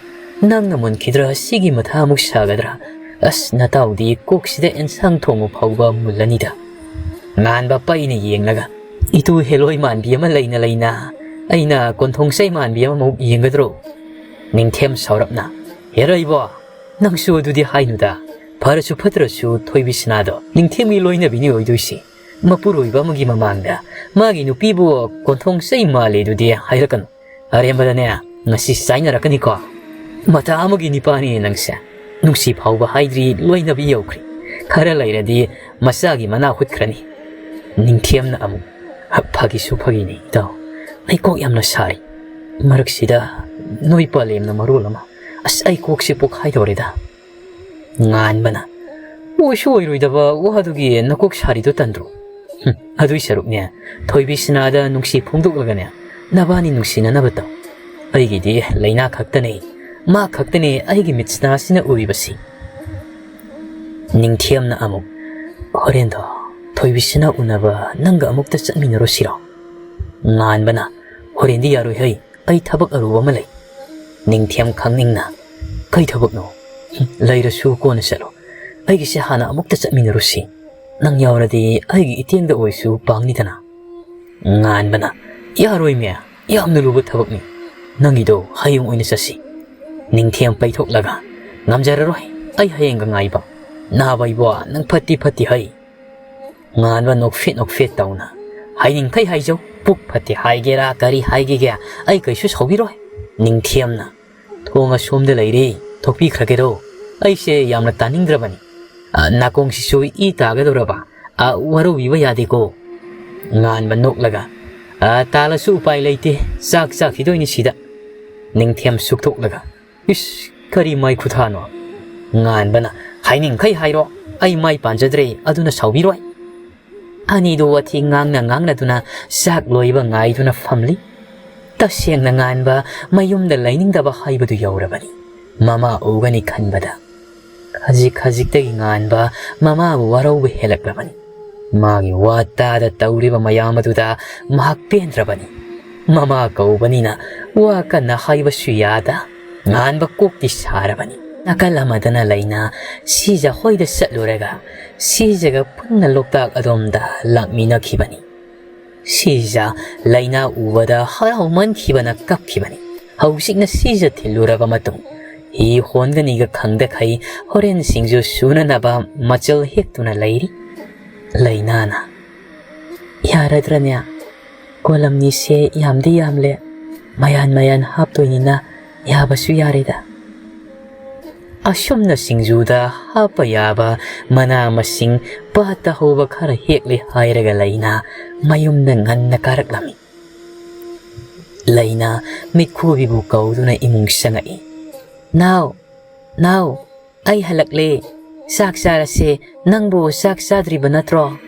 ꯅꯪꯅ ꯃꯨꯟꯈꯤꯗ꯭ꯔꯥ ꯁꯤꯒꯤ ꯃꯊꯥ ꯑꯃꯨꯛ ꯁꯥꯒꯗ꯭ꯔꯥ? ꯑꯁ ꯅꯇꯥꯎꯗꯤ ꯀꯣꯛꯁꯤꯗ ꯑꯦꯟꯁꯥꯡ ꯊꯣꯡꯕ ꯐꯥꯎꯕ ꯃꯨꯜꯂꯅꯤꯗ꯫" ꯉꯥꯟꯕ ꯄꯩꯅ ꯌꯦꯡꯂꯒ, "ꯏꯇꯨ ꯍꯦꯂꯣꯏ ꯃꯥꯟꯕꯤ ꯑꯃ ꯂꯩꯅ ꯂꯩꯅ ꯑꯩꯅ ꯀꯣꯟꯊꯣꯡ ꯆꯩ ꯃꯥꯟꯕꯤ ꯑꯃꯃꯨꯛ ꯌꯦꯡꯒꯗ꯭ꯔꯣ?" ꯅꯤꯡꯊꯦꯝ ꯁꯥꯎꯔꯞꯅ, "ꯍꯦꯔꯣꯏꯕꯣ, ꯅꯪꯁꯨ ꯑꯗꯨꯗꯤ ꯍꯥꯏꯅꯨꯗ꯫ ꯐꯔꯁꯨ ꯐꯠꯇ꯭ꯔꯁꯨ ꯊꯣꯏꯕꯤꯁꯅꯥꯗꯣ ꯅꯤꯡꯊꯦꯝꯒꯤ ꯂꯣꯏꯅꯕꯤꯅꯤ ꯑꯣꯏꯗꯣꯏꯁꯤ꯫ ꯃꯄꯨꯔꯣꯏꯕ ꯑꯃꯒꯤ ꯃꯃꯥꯡꯗ ꯃꯥꯒꯤ ꯅꯨꯄꯤꯕꯨ ꯀꯣꯟꯊꯣꯡ ꯆꯩ ꯃꯥꯜꯂꯦ ꯑꯗꯨꯗꯤ ꯍꯥꯏꯔꯛꯀꯅꯨ꯫ ꯑꯔꯦꯝꯕꯗꯅꯦ, ꯉꯁꯤ ꯆꯥꯏꯅꯔꯛꯀꯅꯤꯀꯣ꯫ ꯃꯇꯥ ꯑꯃꯒꯤ ꯅꯤꯄꯥꯅꯤ ꯅꯪꯁꯦ꯫ ꯅꯨꯡꯁꯤ ꯐꯥꯎꯕ ꯍꯥꯏꯗ꯭ꯔꯤ ꯂꯣꯏꯅꯕꯤ ꯌꯧꯈ꯭ꯔꯦ꯫ ꯈꯔ ꯂꯩꯔꯗꯤ ꯃꯆꯥꯒꯤ ꯃꯅꯥ ꯍꯨꯠꯈ꯭ꯔꯅꯤ꯫" ꯅꯤꯡꯊꯦꯝꯅ ꯑꯃꯨꯛ, "ꯐꯥꯒꯤꯁꯨ ꯐꯥꯒꯤꯅꯤ ꯏꯇꯥꯎ꯫ ꯑꯩ ꯀꯣꯛ ꯌꯥꯝꯅ ꯁꯥꯔꯤ꯫ ꯃꯔꯛꯁꯤꯗ ꯅꯣꯏ ꯄꯂꯦꯝꯅ ꯃꯔꯣꯜ ꯑꯃ꯫ ꯑꯁ ꯑꯩ ꯀꯣꯛꯁꯤ ꯄꯣꯛꯈꯥꯏꯗꯧꯔꯦꯗ꯫" ꯉꯥꯟꯕꯅ, "ꯑꯣꯏꯁꯨ ꯑꯣꯏꯔꯣꯏꯗꯕ ꯋꯥꯗꯨꯒꯤ ꯅꯀꯣꯛ ꯁꯥꯔꯤꯗꯣ ꯇꯟꯗ꯭ꯔꯣ? ꯍꯨꯝ, ꯑꯗꯨꯏ ꯁꯔꯨꯛꯅꯦ, ꯊꯣꯏꯕꯤꯁꯅꯥꯗ ꯅꯨꯡꯁꯤ ꯐꯣꯡꯗꯣꯛꯂꯒꯅꯦ, ꯅꯕꯥꯅꯤ ꯅꯨꯡꯁꯤꯅꯅꯕ ꯇꯧ꯫ ꯑꯩꯒꯤꯗꯤ ꯂꯥꯏꯅꯥ ꯈꯛꯇꯅꯦ, ꯃꯥ ꯈꯛꯇꯅꯦ ꯑꯩꯒꯤ ꯃꯤꯠꯁꯅꯥꯁꯤꯅ ꯎꯔꯤꯕꯁꯤ꯫" ꯅꯤꯡꯊꯦꯝꯅ ꯑꯃꯨꯛ, "ꯍꯣꯔꯦꯟꯗꯣ ꯊꯣꯏꯕꯤꯁꯅꯥ ꯎꯅꯕ ꯅꯪꯒ ꯑꯃꯨꯛꯇ ꯆꯠꯃꯤꯟꯅꯔꯨꯁꯤꯔꯣ?" ꯉꯥꯟꯕꯅ, "ꯍꯣꯔꯦꯟꯗꯤ ꯌꯥꯔꯣꯏ ꯍꯩ, ꯑꯩ ꯊꯕꯛ ꯑꯔꯨꯕ ꯑꯃ ꯂꯩ꯫" ꯅꯤꯡꯊꯦꯝ ꯈꯪꯅꯤꯡꯅ, "ꯀꯩ ꯊꯕꯛꯅꯣ?" "ꯍꯨꯝ, ꯂꯩꯔꯁꯨ ꯀꯣꯟꯅ ꯆꯠꯂꯣ꯫ ꯑꯩꯒꯤꯁꯦ ꯍꯥꯟꯅ ꯑꯃꯨꯛꯇ ꯆꯠꯃꯤꯟꯅꯔꯨꯁꯤ꯫ ꯅꯪ ꯌꯥꯎꯔꯗꯤ ꯑꯩꯒꯤ ꯏꯇꯦꯡꯗ ꯑꯣꯏꯁꯨ ꯄꯥꯡꯅꯤꯗꯅ꯫" ꯉꯥꯟꯕꯅ, "ꯌꯥꯔꯣꯏꯃꯦ, ꯌꯥꯝꯅ ꯂꯨꯕ ꯊꯕꯛꯅꯤ꯫ ꯅꯪꯒꯤꯗꯣ ꯍꯌꯦꯡ ꯑꯣꯏꯅ ꯆꯠꯁꯤ꯫" ꯅꯤꯡꯊꯦꯝ ꯄꯩꯊꯣꯛꯂꯒ, "ꯉꯝꯖꯔꯔꯣꯏ, ꯑꯩ ꯍꯌꯦꯡꯒ ꯉꯥꯏꯕ꯫ ꯅꯥꯕ ꯏꯕꯣ, ꯅꯪ ꯐꯠꯇꯤ ꯐꯠꯇꯦ ꯍꯩ꯫" ꯉꯥꯟꯕ ꯅꯣꯛꯐꯦꯠ ꯅꯣꯛꯐꯦꯠ ꯇꯧꯅ, "ꯍꯥꯏꯅꯤꯡꯈꯩ ꯍꯥꯏꯖꯧ, ꯄꯨꯛ ꯐꯠꯇꯦ ꯍꯥꯏꯒꯦꯔꯥ ꯀꯔꯤ ꯍꯥꯏꯒꯦꯒꯦ, ꯑꯩ ꯀꯩꯁꯨ ꯁꯥꯎꯕꯤꯔꯣꯏ꯫" ꯅꯤꯡꯊꯦꯝꯅ, "ꯊꯣꯡ ꯑꯁꯣꯝꯗ ꯂꯩꯔꯦ, ꯊꯣꯛꯄꯤꯈ꯭ꯔꯒꯦꯔꯣ? ꯑꯩꯁꯦ ꯌꯥꯝꯅ ꯇꯥꯅꯤꯡꯗ꯭ꯔꯕꯅꯤ꯫" "ꯑ, ꯅꯥꯀꯣꯡꯁꯤꯁꯨ ꯏ ꯇꯥꯒꯗꯧꯔꯕ? ꯑ, ꯋꯥꯔꯧꯕꯤꯕ ꯌꯥꯗꯦꯀꯣ?" ꯉꯥꯟꯕ ꯅꯣꯛꯂꯒ, "ꯑ, ꯇꯥꯜꯂꯁꯨ ꯎꯄꯥꯏ ꯂꯩꯇꯦ, ꯆꯥꯛ ꯆꯥꯈꯤꯗꯣꯏꯅꯤ ꯁꯤꯗ꯫" ꯅꯤꯡꯊꯦꯝ ꯁꯨꯛꯊꯣꯛꯂꯒ, "ꯏꯁ, ꯀꯔꯤ ꯃꯥꯏ ꯈꯨꯊꯥꯅꯣ?" ꯉꯥꯟꯕꯅ, "ꯍꯥꯏꯅꯤꯡꯈꯩ ꯍꯥꯏꯔꯣ, ꯑꯩ ꯃꯥꯏ ꯄꯥꯟꯖꯗ꯭ꯔꯦ, ꯑꯗꯨꯅ ꯁꯥꯎꯕꯤꯔꯣꯏ꯫" ꯑꯅꯤꯗꯨ ꯋꯥꯊꯤ ꯉꯥꯡꯅ ꯉꯥꯡꯅꯗꯨꯅ ꯆꯥꯛ ꯂꯣꯏꯕ ꯉꯥꯏꯗꯨꯅ ꯐꯝꯂꯤ꯫ ꯇꯁꯦꯡꯅ ꯉꯥꯟꯕ ꯃꯌꯨꯝꯗ ꯂꯩꯅꯤꯡꯗꯕ ꯍꯥꯏꯕꯗꯨ ꯌꯧꯔꯕꯅꯤ꯫ ꯃꯃꯥ ꯎꯒꯅꯤ ꯈꯟꯕꯗ ꯈꯖꯤꯛ ꯈꯖꯤꯛꯇꯒꯤ ꯉꯥꯟꯕ ꯃꯃꯥꯕꯨ ꯋꯥꯔꯧꯕ ꯍꯦꯜꯂꯛꯂꯕꯅꯤ꯫ ꯃꯥꯒꯤ ꯋꯥ ꯇꯥꯗ ꯇꯧꯔꯤꯕ ꯃꯌꯥꯝ ꯑꯗꯨꯗ ꯃꯍꯥꯛ ꯄꯦꯟꯗ꯭ꯔꯕꯅꯤ꯫ ꯃꯃꯥ ꯀꯧꯕꯅꯤꯅ ꯋꯥ ꯀꯟꯅ ꯍꯥꯏꯕꯁꯨ ꯌꯥꯗ ꯉꯥꯟꯕ ꯀꯣꯛꯇꯤ ꯁꯥꯔꯕꯅꯤ꯫ ꯅꯥꯀꯜ ꯑꯃꯗꯅ ꯂꯩꯅꯥ ꯁꯤꯖ ꯍꯣꯏꯗ ꯆꯠꯂꯨꯔꯒ ꯁꯤꯖꯒ ꯄꯨꯟꯅ ꯂꯣꯛꯇꯥꯛ ꯑꯗꯣꯝꯗ ꯂꯥꯛꯃꯤꯟꯅꯈꯤꯕꯅꯤ꯫ ꯁꯤꯖ ꯂꯩꯅꯥ ꯎꯕꯗ ꯍꯔꯥꯎꯃꯟꯈꯤꯕꯅ ꯀꯞꯈꯤꯕꯅꯤ꯫ ꯍꯧꯖꯤꯛꯅ ꯁꯤꯖ ꯊꯤꯜꯂꯨꯔꯕ ꯃꯇꯨꯡ ꯍꯤ ꯍꯣꯟꯒꯅꯤꯒ ꯈꯪꯗꯈꯩ ꯍꯣꯔꯦꯟ ꯁꯤꯡꯖꯨ ꯁꯨꯅꯅꯕ ꯃꯆꯜ ꯍꯦꯛꯇꯨꯅ ꯂꯩꯔꯤ꯫ ꯂꯩꯅꯥꯅ, "ꯌꯥꯔꯗ꯭ꯔꯅꯦ? ꯀꯣꯂꯝꯅꯤꯁꯦ ꯌꯥꯝꯗꯤ ꯌꯥꯝꯂꯦ, ꯃꯌꯥꯟ ꯃꯌꯥꯟ ꯍꯥꯞꯇꯣꯏꯅꯤꯅ ꯌꯥꯕꯁꯨ ꯌꯥꯔꯦꯗ꯫" ꯑꯁꯨꯝꯅ ꯁꯤꯡꯖꯨꯗ ꯍꯥꯞꯄ ꯌꯥꯕ ꯃꯅꯥ ꯃꯁꯤꯡ ꯄꯥꯠꯇ ꯍꯧꯕ ꯈꯔ ꯍꯦꯛꯂꯦ ꯍꯥꯏꯔꯒ ꯂꯩꯅꯥ ꯃꯌꯨꯝꯗ ꯉꯟꯅ ꯀꯥꯔꯛꯂꯝꯃꯤ꯫ ꯂꯩꯅꯥ ꯃꯤꯠꯈꯨꯕꯤꯕꯨ ꯀꯧꯗꯨꯅ ꯏꯃꯨꯡ ꯆꯪꯉꯛꯏ꯫ "ꯅꯥꯎ, ꯅꯥꯎ, ꯑꯩ ꯍꯜꯂꯛꯂꯦ꯫ ꯆꯥꯛ ꯆꯥꯔꯁꯦ꯫ ꯅꯪꯕꯨ ꯆꯥꯛ ꯆꯥꯗ꯭ꯔꯤꯕ ꯅꯠꯇ꯭ꯔꯣ?"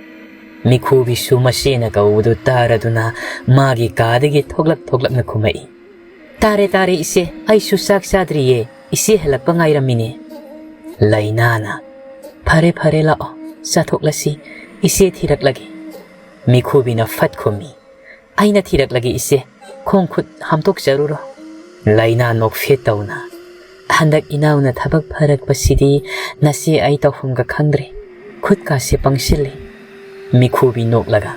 ꯃꯤꯈꯨꯕꯤꯁꯨ ꯃꯆꯦꯅ ꯀꯧꯕꯗꯨ ꯇꯥꯔꯗꯨꯅ ꯃꯥꯒꯤ ꯀꯥꯗꯒꯤ ꯊꯣꯛꯂꯛ ꯊꯣꯛꯂꯛꯅ ꯈꯨꯝꯃꯛꯏ꯫ "ꯇꯥꯔꯦ, ꯇꯥꯔꯦ ꯏꯆꯦ, ꯑꯩꯁꯨ ꯆꯥꯛ ꯆꯥꯗ꯭ꯔꯤꯌꯦ, ꯏꯆꯦ ꯍꯜꯂꯛꯄ ꯉꯥꯏꯔꯝꯃꯤꯅꯦ꯫" ꯂꯩꯅꯥꯅ, "ꯐꯔꯦ, ꯐꯔꯦ, ꯂꯥꯛꯑꯣ, ꯆꯥꯊꯣꯛꯂꯁꯤ, ꯏꯆꯦ ꯊꯤꯔꯛꯂꯒꯦ꯫" ꯃꯤꯈꯨꯕꯤꯅ ꯐꯠ ꯈꯨꯝꯃꯤ꯫ "ꯑꯩꯅ ꯊꯤꯔꯛꯂꯒꯦ ꯏꯆꯦ, ꯈꯣꯡ ꯈꯨꯠ ꯍꯥꯝꯗꯣꯛꯆꯔꯨꯔꯣ꯫" ꯂꯩꯅꯥ ꯅꯣꯛꯐꯦꯠ ꯇꯧꯅ, "ꯍꯟꯗꯛ ꯏꯅꯥꯎꯅ ꯊꯕꯛ ꯐꯔꯛꯄꯁꯤꯗꯤ ꯅꯆꯦ ꯑꯩ ꯇꯧꯐꯝꯒ ꯈꯪꯗ꯭ꯔꯦ, ꯈꯨꯠꯀꯥꯁꯦ ꯄꯪꯁꯤꯜꯂꯦ꯫" ꯃꯤꯈꯨꯕꯤ ꯅꯣꯛꯂꯒ,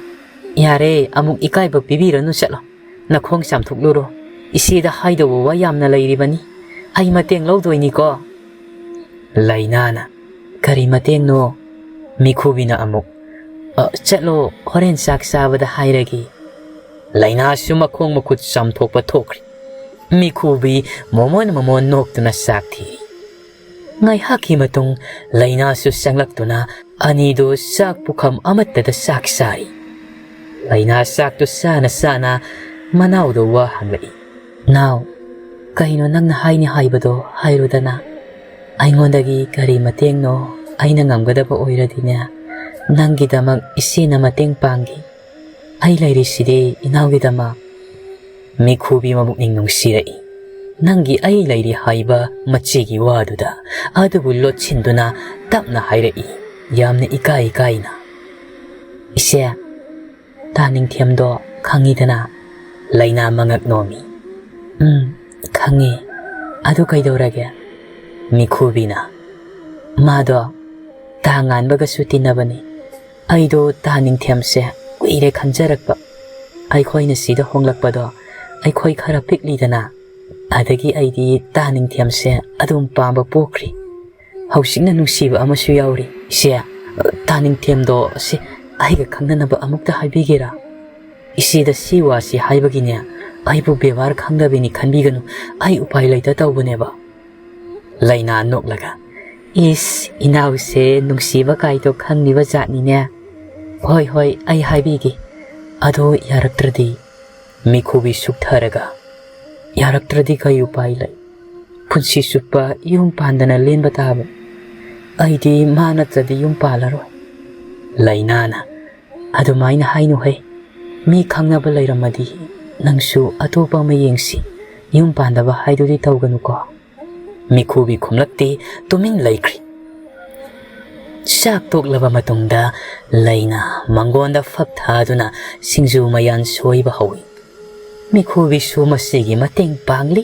"ꯌꯥꯔꯦ, ꯑꯃꯨꯛ ꯏꯀꯥꯏꯕ ꯄꯤꯕꯤꯔꯅꯨ, ꯆꯠꯂꯣ, ꯅꯈꯣꯡ ꯆꯥꯝꯊꯣꯛꯂꯨꯔꯣ, ꯏꯆꯦꯗ ꯍꯥꯏꯗꯧꯕ ꯋꯥ ꯌꯥꯝꯅ ꯂꯩꯔꯤꯕꯅꯤ, ꯑꯩ ꯃꯇꯦꯡ ꯂꯧꯗꯣꯏꯅꯤꯀꯣ꯫" ꯂꯩꯅꯥꯅ, "ꯀꯔꯤ ꯃꯇꯦꯡꯅꯣ?" ꯃꯤꯈꯨꯕꯤꯅ ꯑꯃꯨꯛ, "ꯑ, ꯆꯠꯂꯣ, ꯍꯣꯔꯦꯟ ꯆꯥꯛ ꯆꯥꯕꯗ ꯍꯥꯏꯔꯒꯦ꯫" ꯂꯩꯅꯥꯁꯨ ꯃꯈꯣꯡ ꯃꯈꯨꯠ ꯆꯥꯝꯊꯣꯛꯄ ꯊꯣꯛꯈ꯭ꯔꯦ꯫ ꯃꯤꯈꯨꯕꯤ ꯃꯣꯃꯣꯟ ꯃꯣꯃꯣꯟ ꯅꯣꯛꯇꯨꯅ ꯆꯥꯛ ꯊꯤꯔꯤ꯫ ꯉꯥꯏꯍꯥꯛꯀꯤ ꯃꯇꯨꯡ ꯂꯩꯅꯥꯁꯨ ꯆꯪꯂꯛꯇꯨꯅ ꯑꯅꯤꯗꯨ ꯆꯥꯛ ꯄꯨꯈꯝ ꯑꯃꯠꯇꯗ ꯆꯥꯛ ꯆꯥꯔꯤ꯫ ꯂꯩꯅꯥ ꯆꯥꯛꯇꯨ ꯆꯥꯅ ꯆꯥꯅ ꯃꯅꯥꯎꯗ ꯋꯥ ꯍꯪꯂꯛꯏ꯫ "ꯅꯥꯎ, ꯀꯩꯅꯣ ꯅꯪꯅ ꯍꯥꯏꯅꯤ ꯍꯥꯏꯕꯗꯣ ꯍꯥꯏꯔꯨꯗꯅ꯫ ꯑꯩꯉꯣꯟꯗꯒꯤ ꯀꯔꯤ ꯃꯇꯦꯡꯅꯣ ꯑꯩꯅ ꯉꯝꯒꯗꯕ ꯑꯣꯏꯔꯗꯤꯅꯦ, ꯅꯪꯒꯤꯗꯃꯛ ꯏꯆꯦꯅ ꯃꯇꯦꯡ ꯄꯥꯡꯒꯦ꯫ ꯑꯩ ꯂꯩꯔꯤꯁꯤꯗꯤ ꯏꯅꯥꯎꯒꯤꯗꯃꯛ꯫" ꯃꯤꯈꯨꯕꯤ ꯃꯕꯨꯛꯅꯤꯡ ꯅꯨꯡꯁꯤꯔꯛꯏ꯫ ꯅꯪꯒꯤ "ꯑꯩ ꯂꯩꯔꯤ" ꯍꯥꯏꯕ ꯃꯆꯦꯒꯤ ꯋꯥꯗꯨꯗ ꯑꯗꯨꯕꯨ ꯂꯣꯠꯁꯤꯟꯗꯨꯅ ꯇꯞꯅ ꯍꯥꯏꯔꯛꯏ, ꯌꯥꯝꯅ ꯏꯀꯥꯏ ꯏꯀꯥꯏꯅ꯫ "ꯏꯆꯦ, ꯇꯥ ꯅꯤꯡꯊꯦꯝꯗꯣ ꯈꯪꯉꯤꯗꯅ?" ꯂꯩꯅꯥ ꯃꯉꯛ ꯅꯣꯝꯃꯤ꯫ "ꯎꯝ, ꯈꯪꯉꯤ꯫ ꯑꯗꯨ ꯀꯩꯗꯧꯔꯒꯦ?" ꯃꯤꯈꯨꯕꯤꯅ꯫ "ꯃꯥꯗꯣ ꯇꯥ ꯉꯥꯟꯕꯒꯁꯨ ꯇꯤꯟꯅꯕꯅꯤ꯫ ꯑꯩꯗꯣ ꯇꯥ ꯅꯤꯡꯊꯦꯝꯁꯦ ꯀꯨꯏꯔꯦ ꯈꯟꯖꯔꯛꯄ꯫ ꯑꯩꯈꯣꯏꯅ ꯁꯤꯗ ꯍꯣꯡꯂꯛꯄꯗꯣ ꯑꯩꯈꯣꯏ ꯈꯔ ꯄꯤꯛꯂꯤꯗꯅ꯫ ꯑꯗꯒꯤ ꯑꯩꯗꯤ ꯇꯥ ꯅꯤꯡꯊꯦꯝꯁꯦ ꯑꯗꯨꯝ ꯄꯥꯝꯕ ꯄꯣꯛꯈ꯭ꯔꯤ꯫ ꯍꯧꯖꯤꯛꯅ ꯅꯨꯡꯁꯤꯕ ꯑꯃꯁꯨ ꯌꯥꯎꯔꯤ꯫ ꯏꯆꯦ, ꯇꯥ ꯅꯤꯡꯊꯦꯝꯗꯣ ꯁꯤ ꯑꯩꯒ ꯈꯪꯅꯅꯕ ꯑꯃꯨꯛꯇ ꯍꯥꯏꯕꯤꯒꯦꯔꯥ? ꯏꯆꯦꯗ ꯁꯤ ꯋꯥꯁꯤ ꯍꯥꯏꯕꯒꯤꯅꯦ, ꯑꯩꯕꯨ ꯕꯦꯕꯥꯔ ꯈꯪꯗꯕꯤꯅꯤ ꯈꯟꯕꯤꯒꯅꯨ꯫ ꯑꯩ ꯎꯄꯥꯏ ꯂꯩꯇ ꯇꯧꯕꯅꯦꯕ꯫" ꯂꯩꯅꯥ ꯅꯣꯛꯂꯒ, "ꯏꯁ, ꯏꯅꯥꯎꯁꯦ ꯅꯨꯡꯁꯤꯕ ꯀꯥꯏꯗꯣ ꯈꯪꯂꯤꯕ ꯖꯥꯠꯅꯤꯅꯦ꯫ ꯍꯣꯏ, ꯍꯣꯏ, ꯑꯩ ꯍꯥꯏꯕꯤꯒꯦ꯫ ꯑꯗꯣ ꯌꯥꯔꯛꯇ꯭ꯔꯗꯤ?" ꯃꯤꯈꯨꯕꯤ ꯁꯨꯛꯊꯔꯒ, "ꯌꯥꯔꯛꯇ꯭ꯔꯗꯤ ꯀꯩ ꯎꯄꯥꯏ ꯂꯩ? ꯄꯨꯟꯁꯤ ꯆꯨꯞꯄ ꯌꯨꯝ ꯄꯥꯟꯗꯅ ꯂꯦꯟꯕ ꯇꯥꯕ꯫ ꯑꯩꯗꯤ ꯃꯥ ꯅꯠꯇ꯭ꯔꯗꯤ ꯌꯨꯝ ꯄꯥꯜꯂꯔꯣꯏ꯫" ꯂꯩꯅꯥꯅ, "ꯑꯗꯨꯃꯥꯏꯅ ꯍꯥꯏꯅꯨꯍꯦ꯫ ꯃꯤ ꯈꯪꯅꯕ ꯂꯩꯔꯝꯃꯗꯤ ꯅꯪꯁꯨ ꯑꯇꯣꯞꯄ ꯑꯃ ꯌꯦꯡꯁꯤ꯫ ꯌꯨꯝ ꯄꯥꯟꯗꯕ ꯍꯥꯏꯗꯨꯗꯤ ꯇꯧꯒꯅꯨꯀꯣ꯫" ꯃꯤꯈꯨꯕꯤ ꯈꯨꯝꯂꯛꯇꯦ, ꯇꯨꯃꯤꯟ ꯂꯩꯈ꯭ꯔꯤ꯫ ꯆꯥꯛ ꯇꯣꯛꯂꯕ ꯃꯇꯨꯡꯗ ꯂꯩꯅꯥ ꯃꯪꯒꯣꯟꯗ ꯐꯛ ꯊꯥꯗꯨꯅ ꯁꯤꯡꯖꯨ ꯃꯌꯥꯟ ꯁꯣꯏꯕ ꯍꯧꯏ꯫ ꯃꯤꯈꯨꯕꯤꯁꯨ ꯃꯁꯤꯒꯤ ꯃꯇꯦꯡ ꯄꯥꯡꯂꯤ꯫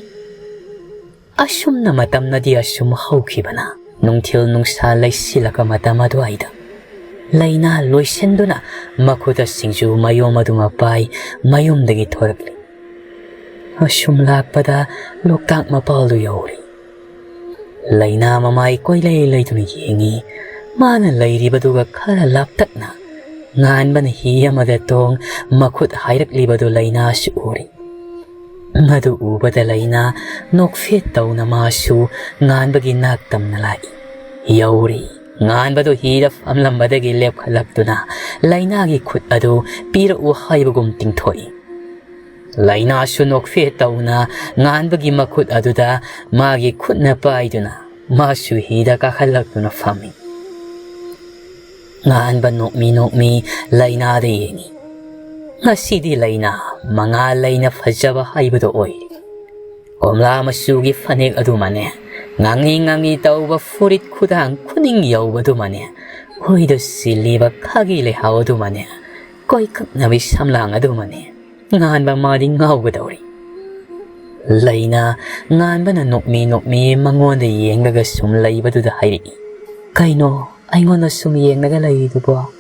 ꯑꯁꯨꯝꯅ ꯃꯇꯝꯅꯗꯤ ꯑꯁꯨꯝ ꯍꯧꯈꯤꯕꯅ, ꯅꯨꯡꯊꯤꯜ ꯅꯨꯡꯁꯥ ꯂꯩꯁꯤꯜꯂꯛꯄ ꯃꯇꯝ ꯑꯗꯨꯋꯥꯏꯗ ꯂꯩꯅꯥ ꯂꯣꯏꯁꯤꯟꯗꯨꯅ ꯃꯈꯨꯠꯇ ꯁꯤꯡꯖꯨ ꯃꯌꯣꯝ ꯑꯗꯨꯃ ꯄꯥꯏ ꯃꯌꯨꯝꯗꯒꯤ ꯊꯣꯔꯛꯂꯤ꯫ ꯑꯁꯨꯝ ꯂꯥꯛꯄꯗ ꯂꯣꯛꯇꯥꯛ ꯃꯄꯥꯜꯗꯨ ꯌꯧꯔꯦ꯫ ꯂꯩꯅꯥ ꯃꯃꯥꯏ ꯀꯣꯏꯂꯩ ꯂꯩꯗꯨꯅ ꯌꯦꯡꯏ꯫ ꯃꯥꯅ ꯂꯩꯔꯤꯕꯗꯨꯒ ꯈꯔ ꯂꯥꯞꯇꯛꯅ ꯉꯥꯟꯕꯅ ꯍꯤ ꯑꯃꯗ ꯇꯣꯡ ꯃꯈꯨꯠ ꯍꯥꯏꯔꯛꯂꯤꯕꯗꯨ ꯂꯩꯅꯥꯁꯨ ꯎꯔꯤ꯫ ꯃꯗꯨ ꯎꯕꯗ ꯂꯩꯅꯥ ꯅꯣꯛꯐꯦꯠ ꯇꯧꯅ ꯃꯥꯁꯨ ꯉꯥꯟꯕꯒꯤ ꯅꯥꯛ ꯇꯝꯅ ꯂꯥꯛꯏ꯫ ꯌꯧꯔꯦ꯫ ꯉꯥꯟꯕꯗꯨ ꯍꯤꯗ ꯐꯝꯂꯝꯕꯗꯒꯤ ꯂꯦꯞꯈꯠꯂꯛꯇꯨꯅ ꯂꯩꯅꯥꯒꯤ ꯈꯨꯠ ꯑꯗꯨ ꯄꯤꯔꯛꯎ ꯍꯥꯏꯕꯒꯨꯝ ꯇꯤꯡꯊꯣꯛꯏ꯫ ꯂꯩꯅꯥꯁꯨ ꯅꯣꯛꯐꯦꯠ ꯇꯧꯅ ꯉꯥꯟꯕꯒꯤ ꯃꯈꯨꯠ ꯑꯗꯨꯗ ꯃꯥꯒꯤ ꯈꯨꯠꯅ ꯄꯥꯏꯗꯨꯅ ꯃꯥꯁꯨ ꯍꯤꯗ ꯀꯥꯈꯠꯂꯛꯇꯨꯅ ꯐꯝꯃꯤ꯫ ꯉꯥꯟꯕ ꯅꯣꯛꯃꯤ ꯅꯣꯛꯃꯤ ꯂꯩꯅꯥꯗ ꯌꯦꯡꯉꯤ꯫ ꯉꯁꯤꯗꯤ ꯂꯩꯅꯥ ꯃꯉꯥꯜ ꯂꯩꯅ ꯐꯖꯕ ꯍꯥꯏꯕꯗꯨ ꯑꯣꯏꯔꯦ꯫ ꯀꯣꯝꯂꯥ ꯃꯆꯨꯒꯤ ꯐꯅꯦꯛ ꯑꯗꯨꯃꯅꯦ, ꯉꯥꯡꯉꯤ ꯉꯥꯡꯉꯤ ꯇꯧꯕ ꯐꯨꯔꯤꯠ ꯈꯨꯗꯥꯡ ꯈꯨꯅꯤꯡ ꯌꯧꯕꯗꯨꯃꯅꯦ, ꯍꯨꯏꯗ ꯁꯤꯜꯂꯤꯕ ꯈꯥꯒꯤ ꯂꯩꯍꯥꯎ ꯑꯗꯨꯃꯅꯦ, ꯀꯣꯏꯀꯛꯅꯕꯤ ꯁꯝꯂꯥꯡ ꯑꯗꯨꯃꯅꯦ, ꯉꯥꯟꯕ ꯃꯥꯗꯤ ꯉꯥꯎꯒꯗꯧꯔꯤ꯫ ꯂꯩꯅꯥ ꯉꯥꯟꯕꯅ ꯅꯣꯛꯃꯤ ꯅꯣꯛꯃꯤ ꯃꯉꯣꯟꯗ ꯌꯦꯡꯂꯒ ꯁꯨꯝ ꯂꯩꯕꯗꯨꯗ ꯍꯥꯏꯔꯛꯏ, "ꯀꯩꯅꯣ ꯑꯩꯉꯣꯟꯗ ꯁꯨꯝ ꯌꯦꯡꯂꯒ ꯂꯩꯔꯤꯗꯨꯕꯣ?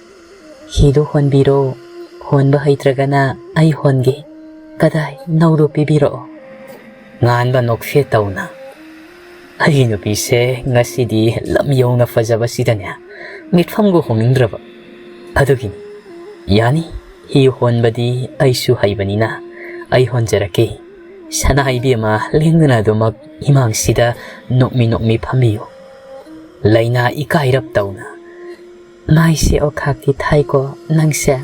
ꯍꯤꯗꯨ ꯍꯣꯟꯕꯤꯔꯣ, ꯍꯣꯟꯕ ꯍꯩꯇ꯭ꯔꯒꯅ ꯑꯩ ꯍꯣꯟꯒꯦ꯫ ꯀꯗꯥꯏ, ꯅꯧꯗꯨ ꯄꯤꯕꯤꯔꯛꯑꯣ"꯫ ꯉꯥꯟꯕ ꯅꯣꯛꯐꯦꯠ ꯇꯧꯅ, "ꯑꯩꯒꯤ ꯅꯨꯄꯤꯁꯦ ꯉꯁꯤꯗꯤ ꯂꯝ ꯌꯧꯅ ꯐꯖꯕꯁꯤꯗꯅꯦ ꯃꯤꯠꯐꯝꯒ ꯍꯣꯡꯅꯤꯡꯗ꯭ꯔꯕ꯫ ꯑꯗꯨꯒꯤꯅꯤ꯫ ꯌꯥꯅꯤ, ꯍꯤ ꯍꯣꯟꯕꯗꯤ ꯑꯩꯁꯨ ꯍꯩꯕꯅꯤꯅ ꯑꯩ ꯍꯣꯟꯖꯔꯛꯀꯦ꯫ ꯁꯅꯥ ꯏꯕꯦꯝꯃ ꯂꯦꯡꯗꯅ ꯑꯗꯨꯃꯛ ꯏꯃꯥꯡꯁꯤꯗ ꯅꯣꯛꯃꯤ ꯅꯣꯛꯃꯤ ꯐꯝꯕꯤꯌꯨ"꯫ ꯂꯩꯅꯥ ꯏꯀꯥꯏꯔꯞ ꯇꯧꯅ, "ꯃꯥꯏꯁꯦ ꯑꯣꯈꯥꯛꯇꯤ ꯊꯥꯏꯀꯣ ꯅꯪꯁꯦ"꯫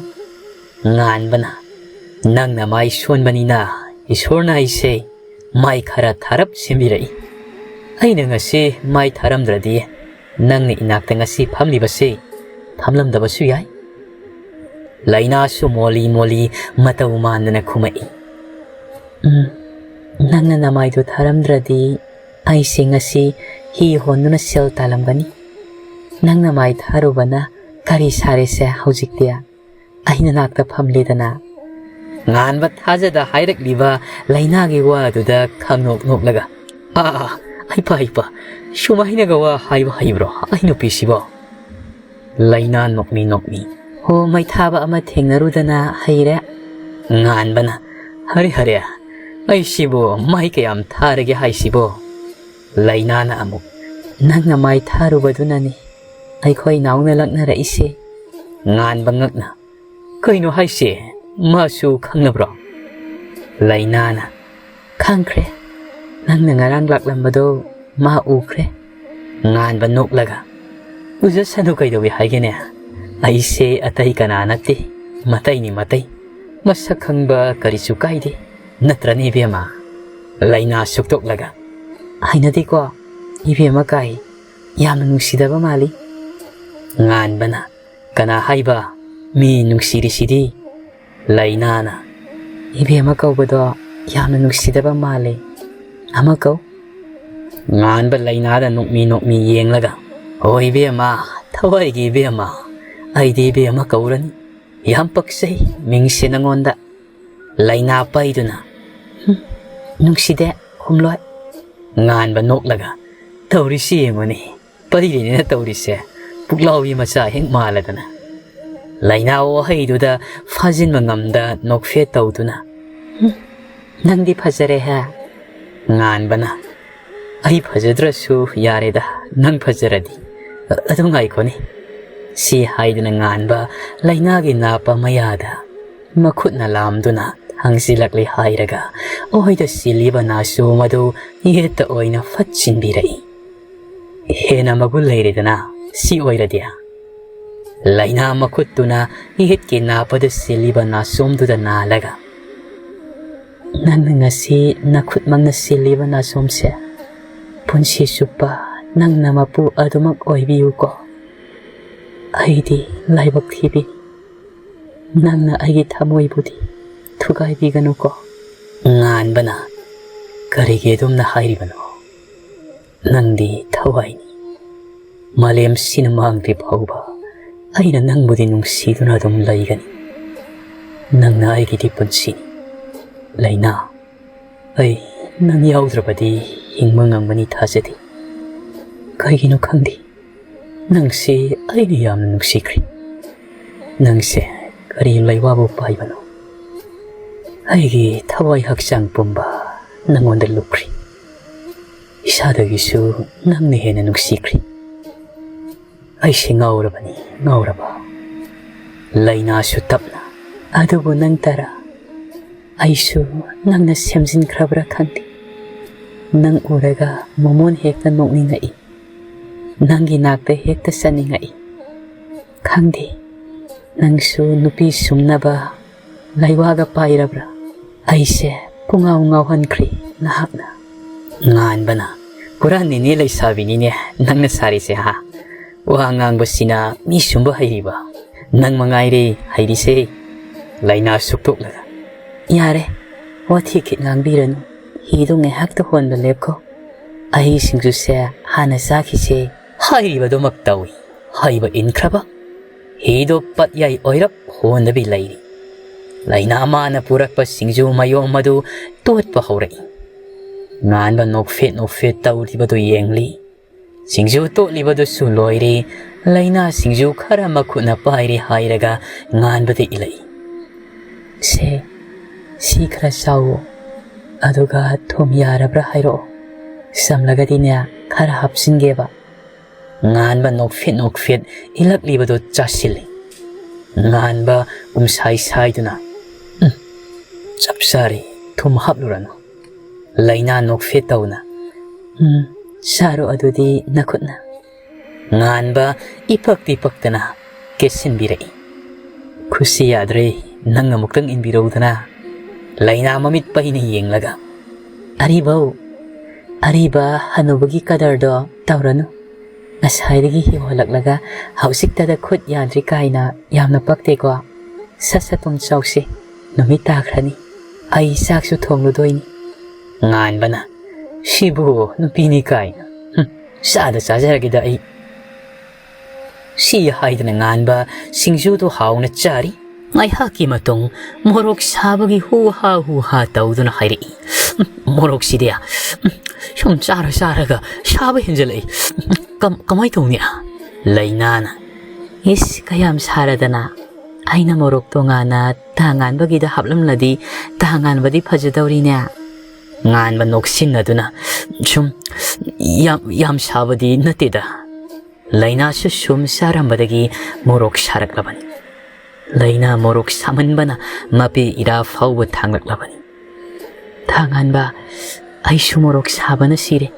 ꯉꯥꯟꯕꯅ, "ꯅꯪꯅ ꯃꯥꯏ ꯁꯣꯟꯕꯅꯤꯅ ꯏꯁꯣꯔꯅ ꯑꯩꯁꯦ ꯃꯥꯏ ꯈꯔ ꯊꯥꯔꯞ ꯁꯦꯝꯕꯤꯔꯛꯏ꯫ ꯑꯩꯅ ꯉꯁꯤ ꯃꯥꯏ ꯊꯥꯔꯝꯗ꯭ꯔꯗꯤ ꯅꯪꯅ ꯏꯅꯥꯛꯇ ꯉꯁꯤ ꯐꯝꯂꯤꯕꯁꯤ ꯐꯝꯂꯝꯗꯕꯁꯨ ꯌꯥꯏ"꯫ ꯂꯩꯅꯥꯁꯨ ꯃꯣꯂꯤ ꯃꯣꯂꯤ ꯃꯇꯧ ꯃꯥꯟꯗꯅ ꯈꯨꯝꯃꯛꯏ, "ꯎꯝ, ꯅꯪꯅ ꯅꯃꯥꯏꯗꯨ ꯊꯥꯔꯝꯗ꯭ꯔꯗꯤ ꯑꯩꯁꯦ ꯉꯁꯤ ꯍꯤ ꯍꯣꯟꯗꯨꯅ ꯁꯦꯜ ꯇꯥꯜꯂꯝꯒꯅꯤ꯫ ꯅꯪꯅ ꯃꯥꯏ ꯊꯥꯔꯨꯕꯅ ꯀꯔꯤ ꯁꯥꯔꯦꯁꯦ ꯍꯧꯖꯤꯛꯇꯤ? ꯑꯩ ꯅꯅꯥꯛꯇ ꯐꯝꯂꯦꯗꯅ"꯫ ꯉꯥꯟꯕ ꯊꯥꯖꯗ ꯍꯥꯏꯔꯛꯂꯤꯕ ꯂꯩꯅꯥꯒꯤ ꯋꯥ ꯑꯗꯨꯗ ꯈꯪꯅꯣꯛ ꯅꯣꯛꯂꯒ, "ꯑꯥ, ꯑꯥ, ꯍꯩꯄꯥ, ꯍꯩꯄꯥ, ꯁꯨꯃꯥꯏꯅꯒ ꯋꯥ ꯍꯥꯏꯕ ꯍꯩꯕ꯭ꯔꯣ ꯑꯩ ꯅꯨꯄꯤꯁꯤꯕꯣ?" ꯂꯩꯅꯥ ꯅꯣꯛꯃꯤ ꯅꯣꯛꯃꯤ, "ꯍꯣ, ꯃꯩ ꯊꯥꯕ ꯑꯃ ꯊꯦꯡꯅꯔꯨꯗꯅ ꯍꯩꯔꯦ"꯫ ꯉꯥꯟꯕꯅ, "ꯍꯔꯦ, ꯍꯔꯦ, ꯑꯩꯁꯤꯕꯨ ꯃꯩ ꯀꯌꯥꯝ ꯊꯥꯔꯒꯦ ꯍꯥꯏꯁꯤꯕꯣ?" ꯂꯩꯅꯥꯅ ꯑꯃꯨꯛ, "ꯅꯪꯅ ꯃꯥꯏ ꯊꯥꯔꯨꯕꯗꯨꯅꯅꯤ ꯑꯩꯈꯣꯏ ꯅꯥꯎꯅ ꯂꯛꯅꯔꯛꯏꯁꯦ"꯫ ꯉꯥꯟꯕ ꯉꯛꯅ, "ꯀꯩꯅꯣ ꯍꯥꯏꯁꯦ? ꯃꯥꯁꯨ ꯈꯪꯅꯕ꯭ꯔꯣ?" ꯂꯩꯅꯥꯅ, "ꯈꯪꯈ꯭ꯔꯦ, ꯅꯪꯅ ꯉꯔꯥꯡ ꯂꯥꯛꯂꯝꯕꯗꯣ ꯃꯥ ꯎꯈ꯭ꯔꯦ꯫" ꯉꯥꯟꯕ ꯅꯣꯛꯂꯒ, "ꯎꯖꯁꯅꯨ, ꯀꯩꯗꯧꯏ ꯍꯥꯏꯒꯦꯅꯦ? ꯑꯩꯁꯦ ꯑꯇꯩ ꯀꯅꯥ ꯅꯠꯇꯦ, ꯃꯇꯩꯅꯤ, ꯃꯇꯩ꯫ ꯃꯁꯛ ꯈꯪꯕ ꯀꯔꯤꯁꯨ ꯀꯥꯏꯗꯦ, ꯅꯠꯇ꯭ꯔꯅꯦ ꯏꯕꯦꯝꯃ?" ꯂꯩꯅꯥ ꯁꯨꯛꯇꯣꯛꯂꯒ, "ꯍꯩꯅꯗꯦꯀꯣ ꯏꯕꯦꯝꯃ ꯀꯥꯏ, ꯌꯥꯝꯅ ꯅꯨꯡꯁꯤꯗꯕ ꯃꯥꯜꯂꯤ꯫" ꯉꯥꯟꯕꯅ, "ꯀꯅꯥ ꯍꯥꯏꯕ? ꯃꯤ ꯅꯨꯡꯁꯤꯔꯤꯁꯤꯗꯤ?" ꯂꯩꯅꯥꯅ, "ꯏꯕꯦꯝꯃ ꯀꯧꯕꯗꯣ ꯌꯥꯝꯅ ꯅꯨꯡꯁꯤꯗꯕ ꯃꯥꯜꯂꯦ, ꯑꯃ ꯀꯧ꯫" ꯉꯥꯟꯕ ꯂꯩꯅꯥꯗ ꯅꯣꯛꯃꯤ ꯅꯣꯛꯃꯤ ꯌꯦꯡꯂꯒ, "ꯍꯣꯏ ꯏꯕꯦꯝꯃ, ꯊꯋꯥꯏꯒꯤ ꯏꯕꯦꯝꯃ, ꯑꯩꯗꯤ ꯏꯕꯦꯝꯃ ꯀꯧꯔꯅꯤ꯫ ꯌꯥꯝ ꯄꯛꯆꯩ ꯃꯤꯡꯁꯦ ꯅꯉꯣꯟꯗ꯫" ꯂꯩꯅꯥ ꯄꯩꯗꯨꯅ, "ꯍꯨꯝ, ꯅꯨꯡꯁꯤꯗꯦ, ꯍꯨꯝꯂꯣꯏ꯫" ꯉꯥꯟꯕ ꯅꯣꯛꯂꯒ, "ꯇꯧꯔꯤꯁꯤ ꯌꯦꯡꯉꯨꯅꯦ, ꯄꯩꯔꯤꯅꯤꯅ ꯇꯧꯔꯤꯁꯦ, ꯄꯨꯛꯂꯥꯎꯕꯤ ꯃꯆꯥ ꯍꯦꯛ ꯃꯥꯜꯂꯗꯅ꯫" ꯂꯩꯅꯥ ꯋꯥꯍꯩꯗꯨꯗ ꯐꯥꯖꯤꯟꯕ ꯉꯝꯗ ꯅꯣꯛꯐꯦꯠ ꯇꯧꯗꯨꯅ, "ꯍꯨꯝ, ꯅꯪꯗꯤ ꯐꯖꯔꯦꯍꯦ꯫" ꯉꯥꯟꯕꯅ, "ꯑꯩ ꯐꯖꯗ꯭ꯔꯁꯨ ꯌꯥꯔꯦꯗ, ꯅꯪ ꯐꯖꯔꯗꯤ꯫ ꯑ-, ꯑꯗꯨ ꯉꯥꯏꯈꯣꯅꯦ꯫" ꯁꯤ ꯍꯥꯏꯗꯨꯅ ꯉꯥꯟꯕ ꯂꯩꯅꯥꯒꯤ ꯅꯥꯞꯄ ꯃꯌꯥꯗ ꯃꯈꯨꯠꯅ ꯂꯥꯝꯗꯨꯅ ꯊꯥꯡꯖꯤꯜꯂꯛꯂꯤ ꯍꯥꯏꯔꯒ, ꯑꯣꯏꯗ ꯆꯤꯜꯂꯤꯕ ꯅꯥꯆꯣꯝ ꯑꯗꯨ ꯌꯦꯠꯇ ꯑꯣꯏꯅ ꯐꯠ ꯆꯤꯟꯕꯤꯔꯛꯏ꯫ ꯍꯦꯟꯅ ꯃꯒꯨꯟ ꯂꯩꯔꯦꯗꯅ, ꯁꯤ ꯑꯣꯏꯔꯗꯤ꯫ ꯂꯩꯅꯥ ꯃꯈꯨꯠꯇꯨꯅ ꯌꯦꯠꯀꯤ ꯅꯥꯞꯄꯗ ꯆꯤꯜꯂꯤꯕ ꯅꯥꯆꯣꯝꯗꯨꯗ ꯅꯥꯜꯂꯒ, "ꯅꯪꯅ ꯉꯁꯤ ꯅꯈꯨꯠꯃꯛꯅ ꯆꯤꯜꯂꯤꯕ ꯅꯥꯆꯣꯝꯁꯦ, ꯄꯨꯟꯁꯤ ꯆꯨꯞꯄ ꯅꯪꯅ ꯃꯄꯨ ꯑꯗꯨꯃꯛ ꯑꯣꯏꯕꯤꯌꯨꯀꯣ꯫ ꯑꯩꯗꯤ ꯂꯥꯏꯕꯛ ꯊꯤꯕꯤ, ꯅꯪꯅ ꯑꯩꯒꯤ ꯊꯃꯣꯏꯕꯨꯗꯤ ꯊꯨꯒꯥꯏꯕꯤꯒꯅꯨꯀꯣ꯫" ꯉꯥꯟꯕꯅ, "ꯀꯔꯤꯒꯤ ꯑꯗꯨꯝꯅ ꯍꯥꯏꯔꯤꯕꯅꯣ? ꯅꯪꯗꯤ ꯊꯋꯥꯏꯅꯤ꯫ ꯃꯥꯂꯦꯝꯁꯤꯅ ꯃꯥꯡꯗ꯭ꯔꯤ ꯐꯥꯎꯕ ꯑꯩꯅ ꯅꯪꯕꯨꯗꯤ ꯅꯨꯡꯁꯤꯗꯨꯅ ꯑꯗꯨꯝ ꯂꯩꯒꯅꯤ꯫ ꯅꯪꯅ ꯑꯩꯒꯤꯗꯤ ꯄꯨꯟꯁꯤꯅꯤ꯫ ꯂꯩꯅꯥ, ꯑꯩ ꯅꯪ ꯌꯥꯎꯗ꯭ꯔꯕꯗꯤ ꯍꯤꯡꯕ ꯉꯝꯒꯅꯤ ꯊꯥꯖꯗꯦ꯫ ꯀꯩꯒꯤꯅꯣ ꯈꯪꯗꯦ, ꯅꯪꯁꯦ ꯑꯩꯅ ꯌꯥꯝꯅ ꯅꯨꯡꯁꯤꯈ꯭ꯔꯦ꯫ ꯅꯪꯁꯦ ꯀꯔꯤ ꯂꯩꯋꯥꯕꯨ ꯄꯥꯏꯕꯅꯣ? ꯑꯩꯒꯤ ꯊꯋꯥꯏ ꯍꯛꯆꯥꯡ ꯄꯨꯝꯕ ꯅꯪꯉꯣꯟꯗ ꯂꯨꯞꯈ꯭ꯔꯦ꯫ ꯏꯁꯥꯗꯒꯤꯁꯨ ꯅꯪꯅ ꯍꯦꯟꯅ ꯅꯨꯡꯁꯤꯈ꯭ꯔꯦ꯫ ꯑꯩꯁꯦ ꯉꯥꯎꯔꯕꯅꯤ, ꯉꯥꯎꯔꯕ꯫" ꯂꯩꯅꯥꯁꯨ ꯇꯞꯅ, "ꯑꯗꯨꯕꯨ ꯅꯪ ꯇꯔꯥ?" ꯑꯩꯁꯨ ꯅꯪꯅ ꯁꯦꯝꯖꯤꯟꯈ꯭ꯔꯕ꯭ꯔꯥ ꯈꯪꯗꯦ꯫ ꯅꯪ ꯎꯔꯒ ꯃꯣꯃꯣꯟ ꯍꯦꯛꯇ ꯅꯣꯛꯅꯤꯡꯉꯛꯏ꯫ ꯅꯪꯒꯤ ꯅꯥꯛꯇ ꯍꯦꯛꯇ ꯆꯠꯅꯤꯡꯉꯛꯏ꯫ ꯈꯪꯗꯦ, ꯅꯪꯁꯨ ꯅꯨꯄꯤ ꯁꯨꯝꯅꯕ ꯂꯩꯋꯥꯒ ꯄꯥꯏꯔꯕ꯭ꯔꯥ? ꯑꯩꯁꯦ ꯄꯨꯡꯉꯥꯎ ꯉꯥꯎꯍꯟꯈ꯭ꯔꯦ ꯅꯍꯥꯛꯅ꯫ ꯉꯥꯟꯕꯅ, "ꯄꯨꯔꯥ ꯅꯦꯅꯦ ꯂꯩꯁꯥꯕꯤꯅꯤꯅꯦ ꯅꯪꯅ ꯁꯥꯔꯤꯁꯦ ꯍꯥ? ꯋꯥ ꯉꯥꯡꯕꯁꯤꯅ ꯃꯤ ꯁꯨꯝꯕ ꯍꯩꯔꯤꯕ? ꯅꯪ ꯃꯉꯥꯏꯔꯦ ꯍꯩꯔꯤꯁꯦ", ꯂꯩꯅꯥ ꯁꯨꯛꯇꯣꯛꯂꯒ꯫ "ꯌꯥꯔꯦ, ꯋꯥꯊꯤ ꯈꯤꯠ ꯉꯥꯡꯕꯤꯔꯅꯨ꯫ ꯍꯤꯗꯣ ꯉꯥꯏꯍꯥꯛꯇ ꯍꯣꯟꯕ ꯂꯦꯞꯈꯣ꯫ ꯑꯩ ꯁꯤꯡꯖꯨꯁꯦ ꯍꯥꯟꯅ ꯆꯥꯈꯤꯁꯦ"꯫ ꯍꯥꯏꯔꯤꯕꯗꯨꯃꯛ ꯇꯧꯏ꯫ ꯍꯩꯕ ꯏꯟꯈ꯭ꯔꯕ ꯍꯤꯗꯣ ꯄꯠꯌꯥꯏ ꯑꯣꯏꯔꯞ ꯍꯣꯟꯗꯕꯤ ꯂꯩꯔꯤ꯫ ꯂꯩꯅꯥ ꯃꯥꯅ ꯄꯨꯔꯛꯄ ꯁꯤꯡꯖꯨ ꯃꯌꯣꯝ ꯑꯗꯨ ꯇꯣꯠꯄ ꯍꯧꯔꯛꯏ꯫ ꯉꯥꯟꯕ ꯅꯣꯛꯐꯦꯠ ꯅꯣꯛꯐꯦꯠ ꯇꯧꯔꯤꯕꯗꯨ ꯌꯦꯡꯂꯤ꯫ ꯁꯤꯡꯖꯨ ꯇꯣꯠꯂꯤꯕꯗꯨꯁꯨ ꯂꯣꯏꯔꯦ꯫ ꯂꯩꯅꯥ ꯁꯤꯡꯖꯨ ꯈꯔ ꯃꯈꯨꯠꯅ ꯄꯥꯏꯔꯦ ꯍꯥꯏꯔꯒ ꯉꯥꯟꯕꯗ ꯏꯜꯂꯛꯏ꯫ "ꯁꯦ, ꯁꯤ ꯈꯔ ꯆꯥꯎꯋꯣ꯫ ꯑꯗꯨꯒ ꯊꯨꯝ ꯌꯥꯔꯕ꯭ꯔꯥ ꯍꯥꯏꯔꯛꯑꯣ꯫ ꯆꯝꯂꯒꯗꯤꯅꯦ, ꯈꯔ ꯍꯥꯞꯆꯤꯟꯒꯦꯕ"꯫ ꯉꯥꯟꯕ ꯅꯣꯛꯐꯦꯠ ꯅꯣꯛꯐꯦꯠ ꯏꯜꯂꯛꯂꯤꯕꯗꯨ ꯆꯥꯁꯤꯜꯂꯤ꯫ ꯉꯥꯟꯕ ꯎꯝꯁꯥꯏ ꯁꯥꯏꯗꯨꯅ, "ꯎꯝ, ꯆꯞ ꯆꯥꯔꯦ, ꯊꯨꯝ ꯍꯥꯞꯂꯨꯔꯅꯨ"꯫ ꯂꯩꯅꯥ ꯅꯣꯛꯐꯦꯠ ꯇꯧꯅ, "ꯎꯝ, ꯆꯥꯔꯣ ꯑꯗꯨꯗꯤ ꯅꯈꯨꯠꯅ"꯫ ꯉꯥꯟꯕ ꯏꯄꯛꯇꯤ ꯄꯛꯇꯅ ꯀꯦꯠꯁꯤꯟꯕꯤꯔꯛꯏ꯫ "ꯈꯨꯠꯁꯤ ꯌꯥꯗ꯭ꯔꯦ, ꯅꯪ ꯑꯃꯨꯛꯇꯪ ꯏꯟꯕꯤꯔꯧꯗꯅ"꯫ ꯂꯩꯅꯥ ꯃꯃꯤꯠ ꯄꯩꯅ ꯌꯦꯡꯂꯒ, "ꯑꯔꯤꯕꯧ, ꯑꯔꯤꯕ ꯍꯅꯨꯕꯒꯤ ꯀꯗꯔꯗꯣ ꯇꯧꯔꯅꯨ꯫ ꯉꯁꯥꯏꯗꯒꯤ ꯍꯤ ꯍꯣꯜꯂꯛꯂꯒ ꯍꯧꯖꯤꯛꯇꯗ ꯈꯨꯠ ꯌꯥꯗ꯭ꯔꯤ ꯀꯥꯏꯅ ꯌꯥꯝꯅ ꯄꯛꯇꯦꯀꯣ꯫ ꯁꯠ ꯁꯠ ꯇꯨꯝ ꯆꯥꯎꯁꯤ, ꯅꯨꯃꯤꯠ ꯇꯥꯈ꯭ꯔꯅꯤ꯫ ꯑꯩ ꯆꯥꯛꯁꯨ ꯊꯣꯡꯂꯨꯗꯣꯏꯅꯤ"꯫ ꯉꯥꯟꯕꯅ, "ꯁꯤꯕꯨ ꯅꯨꯄꯤꯅꯤ ꯀꯥꯏꯅ꯫ ꯍꯨꯝ, ꯆꯥꯗ ꯆꯥꯖꯔꯒꯦꯗ ꯑꯩ"꯫ ꯁꯤ ꯍꯥꯏꯗꯅ ꯉꯥꯟꯕ ꯁꯤꯡꯖꯨꯗꯨ ꯍꯥꯎꯅ ꯆꯥꯔꯤ꯫ ꯉꯥꯏꯍꯥꯛꯀꯤ ꯃꯇꯨꯡ ꯃꯣꯔꯣꯛ ꯁꯥꯕꯒꯤ ꯍꯨ ꯍꯥ ꯍꯨ ꯍꯥ ꯇꯧꯗꯨꯅ ꯍꯥꯏꯔꯛꯏ, "ꯃꯣꯔꯣꯛꯁꯤꯗꯤ ꯁꯨꯝ ꯆꯥꯔ ꯆꯥꯔꯒ ꯁꯥꯕ ꯍꯦꯟꯖꯜꯂꯛꯏ꯫ ꯀꯝ-, ꯀꯃꯥꯏ ꯇꯧꯅꯤ?" ꯂꯩꯅꯥꯅ, "ꯏꯁ, ꯀꯌꯥꯝ ꯁꯥꯔꯗꯅ꯫ ꯑꯩꯅ ꯃꯣꯔꯣꯛ ꯇꯣꯉꯥꯟꯅ ꯇꯥ ꯉꯥꯟꯕꯒꯤꯗ ꯍꯥꯞꯂꯝꯂꯗꯤ ꯇꯥ ꯉꯥꯟꯕꯗꯤ ꯐꯖꯗꯧꯔꯤꯅꯦ"꯫ ꯉꯥꯟꯕ ꯅꯣꯛꯁꯤꯟꯅꯗꯨꯅ, "ꯁꯨꯝ ꯌꯥꯝ, ꯌꯥꯝ ꯁꯥꯕꯗꯤ ꯅꯠꯇꯦꯗ"꯫ ꯂꯩꯅꯥꯁꯨ ꯁꯨꯝ ꯆꯥꯔꯝꯕꯗꯒꯤ ꯃꯣꯔꯣꯛ ꯁꯥꯔꯛꯂꯕꯅꯤ꯫ ꯂꯩꯅꯥ ꯃꯣꯔꯣꯛ ꯁꯥꯃꯟꯕꯅ ꯃꯄꯤ ꯏꯔꯥ ꯐꯥꯎꯕ ꯊꯥꯡꯂꯛꯂꯕꯅꯤ꯫ "ꯊꯥꯡꯍꯟꯕ, ꯑꯩꯁꯨ ꯃꯣꯔꯣꯛ ꯁꯥꯕꯅ ꯁꯤꯔꯦ꯫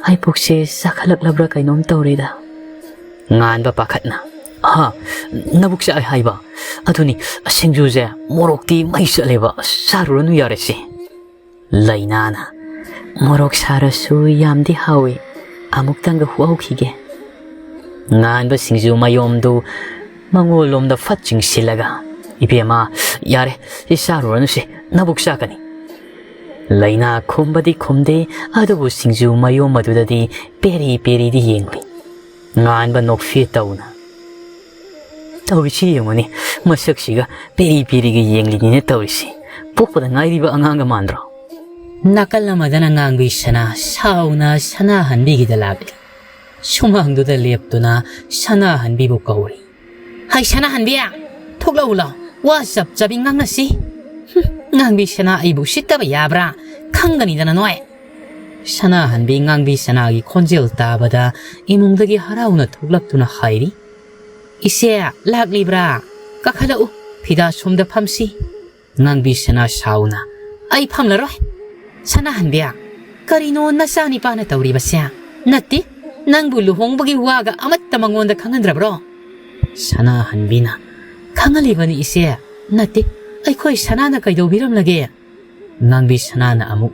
ꯑꯩ ꯄꯨꯛꯁꯦ ꯆꯥꯈꯠꯂꯛꯂꯕ꯭ꯔꯥ ꯀꯩꯅꯣꯝ ꯇꯧꯔꯦꯗ꯫" ꯉꯥꯟꯕ ꯄꯥꯈꯠꯅ, "ꯍꯥ, ꯅꯕꯨꯛ ꯆꯥꯛꯑꯦ ꯍꯥꯏꯕ? ꯑꯗꯨꯅꯤ, ꯁꯤꯡꯖꯨꯁꯦ ꯃꯣꯔꯣꯛꯇꯤ ꯃꯩ ꯆꯠꯂꯦꯕ, ꯆꯥꯔꯨꯔꯅꯨ ꯌꯥꯔꯦꯁꯦ꯫" ꯂꯩꯅꯥꯅ, "ꯃꯣꯔꯣꯛ ꯁꯥꯔꯁꯨ ꯌꯥꯝꯗꯤ ꯍꯥꯎꯏ, ꯑꯃꯨꯛꯇꯪꯒ ꯍꯨꯍꯧꯈꯤꯒꯦ꯫" ꯉꯥꯟꯕ ꯁꯤꯡꯖꯨ ꯃꯌꯣꯝꯗꯨ ꯃꯉꯣꯜꯂꯣꯝꯗ ꯐꯠ ꯆꯤꯡꯁꯤꯜꯂꯒ, "ꯏꯕꯦꯝꯃ, ꯌꯥꯔꯦ, ꯁꯤ ꯆꯥꯔꯨꯔꯅꯨꯁꯦ, ꯅꯕꯨꯛ ꯆꯥꯛꯀꯅꯤ꯫" ꯂꯩꯅꯥ ꯈꯨꯝꯕꯗꯤ ꯈꯨꯝꯗꯦ, ꯑꯗꯨꯕꯨ ꯁꯤꯡꯖꯨ ꯃꯌꯣꯝ ꯑꯗꯨꯗꯗꯤ ꯄꯦꯔꯤ ꯄꯦꯔꯤꯗꯤ ꯌꯦꯡꯂꯤ꯫ ꯉꯥꯟꯕ ꯅꯣꯛꯐꯦ ꯇꯧꯅ, "ꯇꯧꯔꯤꯁꯤ ꯌꯦꯡꯉꯨꯅꯦ, ꯃꯁꯛꯁꯤꯒ ꯄꯦꯔꯤ ꯄꯦꯔꯤꯒ ꯌꯦꯡꯂꯤꯅꯤꯅꯦ ꯇꯧꯔꯤꯁꯤ꯫ ꯄꯣꯛꯄꯗ ꯉꯥꯏꯔꯤꯕ ꯑꯉꯥꯡꯒ ꯃꯥꯟꯗ꯭ꯔꯣ?" ꯅꯥꯀꯜ ꯑꯃꯗꯅ ꯉꯥꯡꯕꯤ ꯁꯅꯥ ꯁꯥꯎꯅ ꯁꯅꯥꯍꯟꯕꯤꯒꯤꯗ ꯂꯥꯛꯂꯤ꯫ ꯁꯨꯃꯥꯡꯗꯨꯗ ꯂꯦꯞꯇꯨꯅ ꯁꯅꯥꯍꯟꯕꯤꯕꯨ ꯀꯧꯔꯤ꯫ "ꯍꯩ ꯁꯅꯥꯍꯟꯕꯤ, ꯊꯣꯛꯂꯛꯎ ꯂꯥꯎ, ꯋꯥ ꯆꯞ ꯆꯥꯕꯤ ꯉꯥꯡꯅꯁꯤ꯫" "ꯍꯨꯝ, ꯉꯥꯡꯕꯤ ꯁꯅꯥ ꯑꯩꯕꯨ ꯎꯁꯤꯠꯇꯕ ꯌꯥꯕ꯭ꯔꯥ? ꯈꯪꯒꯅꯤꯗꯅ ꯅꯣꯏ꯫" ꯁꯅꯥꯍꯟꯕꯤ ꯉꯥꯡꯕꯤ ꯁꯅꯥꯒꯤ ꯈꯣꯟꯖꯦꯜ ꯇꯥꯕꯗ ꯏꯃꯨꯡꯗꯒꯤ ꯍꯔꯥꯎꯅ ꯊꯣꯛꯂꯛꯇꯨꯅ ꯍꯥꯏꯔꯤ, "ꯏꯆꯦ, ꯂꯥꯛꯂꯤꯕ꯭ꯔꯥ? ꯀꯥꯈꯠꯂꯛꯎ, ꯐꯤꯗꯥ ꯁꯣꯝꯗ ꯐꯝꯁꯤ꯫" ꯉꯥꯡꯕꯤ ꯁꯅꯥ ꯁꯥꯎꯅ, "ꯑꯩ ꯐꯝꯂꯔꯣꯏ꯫" "ꯁꯅꯥꯍꯟꯕꯤ, ꯀꯔꯤꯅꯣ ꯅꯆꯥꯅꯤꯄꯥꯅ ꯇꯧꯔꯤꯕꯁꯦ? ꯅꯠꯇꯦ, ꯅꯪꯕꯨ ꯂꯨꯍꯣꯡꯕꯒꯤ ꯋꯥꯒ ꯑꯃꯠꯇ ꯃꯉꯣꯟꯗ ꯈꯪꯍꯟꯗ꯭ꯔꯕ꯭ꯔꯣ?" ꯁꯅꯥꯍꯟꯕꯤꯅ, "ꯈꯪꯍꯜꯂꯤꯕꯅꯤ ꯏꯆꯦ꯫ ꯅꯠꯇꯦ, ꯑꯩꯈꯣꯏ ꯁꯅꯥꯅ ꯀꯩꯗꯧꯕꯤꯔꯝꯂꯒꯦ?" ꯉꯥꯡꯕꯤ ꯁꯅꯥꯅ ꯑꯃꯨꯛ,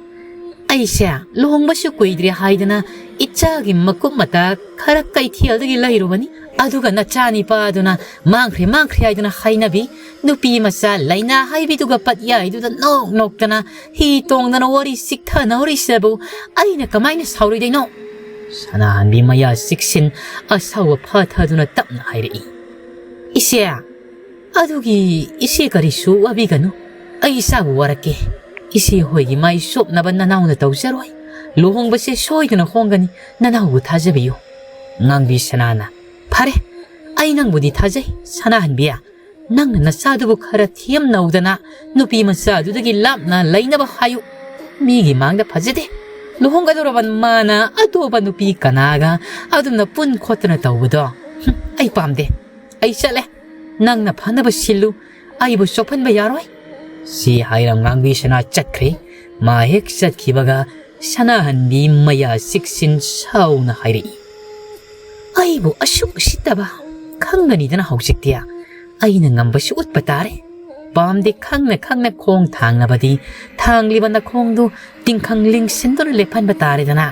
"ꯑꯩꯁꯦ ꯂꯨꯍꯣꯡꯕꯁꯨ ꯀꯨꯏꯗ꯭ꯔꯤ ꯍꯥꯏꯗꯅ ꯏꯆꯥꯒꯤ ꯃꯀꯨꯞ ꯃꯇꯥ ꯈꯔ ꯀꯩꯊꯦꯜꯗꯒꯤ ꯂꯩꯔꯨꯕꯅꯤ꯫ ꯑꯗꯨꯒ ꯅꯆꯥꯅꯤꯄꯥꯗꯨꯅ ꯃꯥꯡꯈ꯭ꯔꯦ, ꯃꯥꯡꯈ꯭ꯔꯦ ꯍꯥꯏꯗꯨꯅ ꯍꯥꯏꯅꯕꯤ꯫ ꯅꯨꯄꯤ ꯃꯆꯥ ꯂꯩꯅꯥ ꯍꯥꯏꯕꯤꯗꯨꯒ ꯄꯠꯌꯥꯏꯗꯨꯗ ꯅꯣꯛ ꯅꯣꯛꯇꯅ ꯍꯤ ꯇꯣꯡꯗꯅ ꯋꯥꯔꯤ ꯆꯤꯛꯊꯅꯍꯧꯔꯤꯁꯤꯕꯨ ꯑꯩꯅ ꯀꯃꯥꯏꯅ ꯁꯥꯎꯔꯣꯏꯗꯣꯏꯅꯣ?" ꯁꯅꯥꯍꯟꯕꯤ ꯃꯌꯥ ꯆꯤꯛꯁꯤꯟ ꯑꯁꯥꯎꯕ ꯐꯥꯊꯗꯨꯅ ꯇꯞꯅ ꯍꯥꯏꯔꯛꯏ, "ꯏꯆꯦ, ꯑꯗꯨꯒꯤ ꯏꯆꯦ ꯀꯔꯤꯁꯨ ꯋꯥꯕꯤꯒꯅꯨ꯫ ꯑꯩ ꯏꯆꯥꯕꯨ ꯋꯥꯔꯛꯀꯦ꯫ ꯏꯆꯦ ꯍꯣꯏꯒꯤ ꯃꯥꯏ ꯆꯣꯞꯅꯕ ꯅꯅꯥꯎꯅ ꯇꯧꯖꯔꯣꯏ꯫ ꯂꯨꯍꯣꯡꯕꯁꯦ ꯁꯣꯏꯗꯅ ꯍꯣꯡꯒꯅꯤ꯫ ꯅꯅꯥꯎꯕꯨ ꯊꯥꯖꯕꯤꯌꯨ꯫" ꯉꯥꯡꯕꯤ ꯁꯅꯥꯅ, "ꯐꯔꯦ, ꯑꯩ ꯅꯪꯕꯨꯗꯤ ꯊꯥꯖꯩ ꯁꯅꯥꯍꯟꯕꯤ꯫ ꯅꯪꯅ ꯅꯆꯥꯗꯨꯕꯨ ꯈꯔ ꯊꯦꯝꯅꯧꯗꯅ ꯅꯨꯄꯤ ꯃꯆꯥꯗꯨꯗꯒꯤ ꯂꯥꯞꯅ ꯂꯩꯅꯕ ꯍꯥꯏꯌꯨ꯫ ꯃꯤꯒꯤ ꯃꯥꯡꯗ ꯐꯖꯗꯦ꯫ ꯂꯨꯍꯣꯡꯒꯗꯧꯔꯕ ꯃꯥꯅ ꯑꯇꯣꯞꯄ ꯅꯨꯄꯤ ꯀꯅꯥꯒ ꯑꯗꯨꯝꯅ ꯄꯨꯟ ꯈꯣꯠꯇꯅ ꯇꯧꯕꯗꯣ, ꯍꯨꯝ, ꯑꯩ ꯄꯥꯝꯗꯦ꯫ ꯑꯩ ꯆꯠꯂꯦ꯫" ꯅꯪꯅ ꯐꯅꯕ ꯁꯤꯜꯂꯨ, ꯑꯩꯕꯨ ꯆꯣꯞꯍꯟꯕ ꯌꯥꯔꯣꯏ꯫" ꯁꯤ ꯍꯥꯏꯔ ꯉꯥꯡꯕꯤ ꯁꯅꯥ ꯆꯠꯈ꯭ꯔꯦ꯫ ꯃꯥ ꯍꯦꯛ ꯆꯠꯈꯤꯕꯒ ꯁꯅꯥꯍꯟꯕꯤ ꯃꯌꯥ ꯆꯤꯛꯁꯤꯟ ꯁꯥꯎꯅ ꯍꯥꯏꯔꯛꯏ, "ꯑꯩꯕꯨ ꯑꯁꯨꯛ ꯎꯁꯤꯠꯇꯕ ꯈꯪꯒꯅꯤꯗꯅ ꯍꯧꯖꯤꯛꯇꯤ꯫ ꯑꯩꯅ ꯉꯝꯕꯁꯨ ꯎꯠꯄ ꯇꯥꯔꯦ꯫ ꯄꯥꯝꯗꯦ ꯈꯪꯅ ꯈꯪꯅ ꯈꯣꯡ ꯊꯥꯡꯅꯕꯗꯤ ꯊꯥꯡꯂꯤꯕ ꯅꯈꯣꯡꯗꯨ ꯇꯤꯡꯈꯪ ꯂꯤꯡꯁꯤꯟꯗꯨꯅ ꯂꯦꯞꯍꯟꯕ ꯇꯥꯔꯦꯗꯅ꯫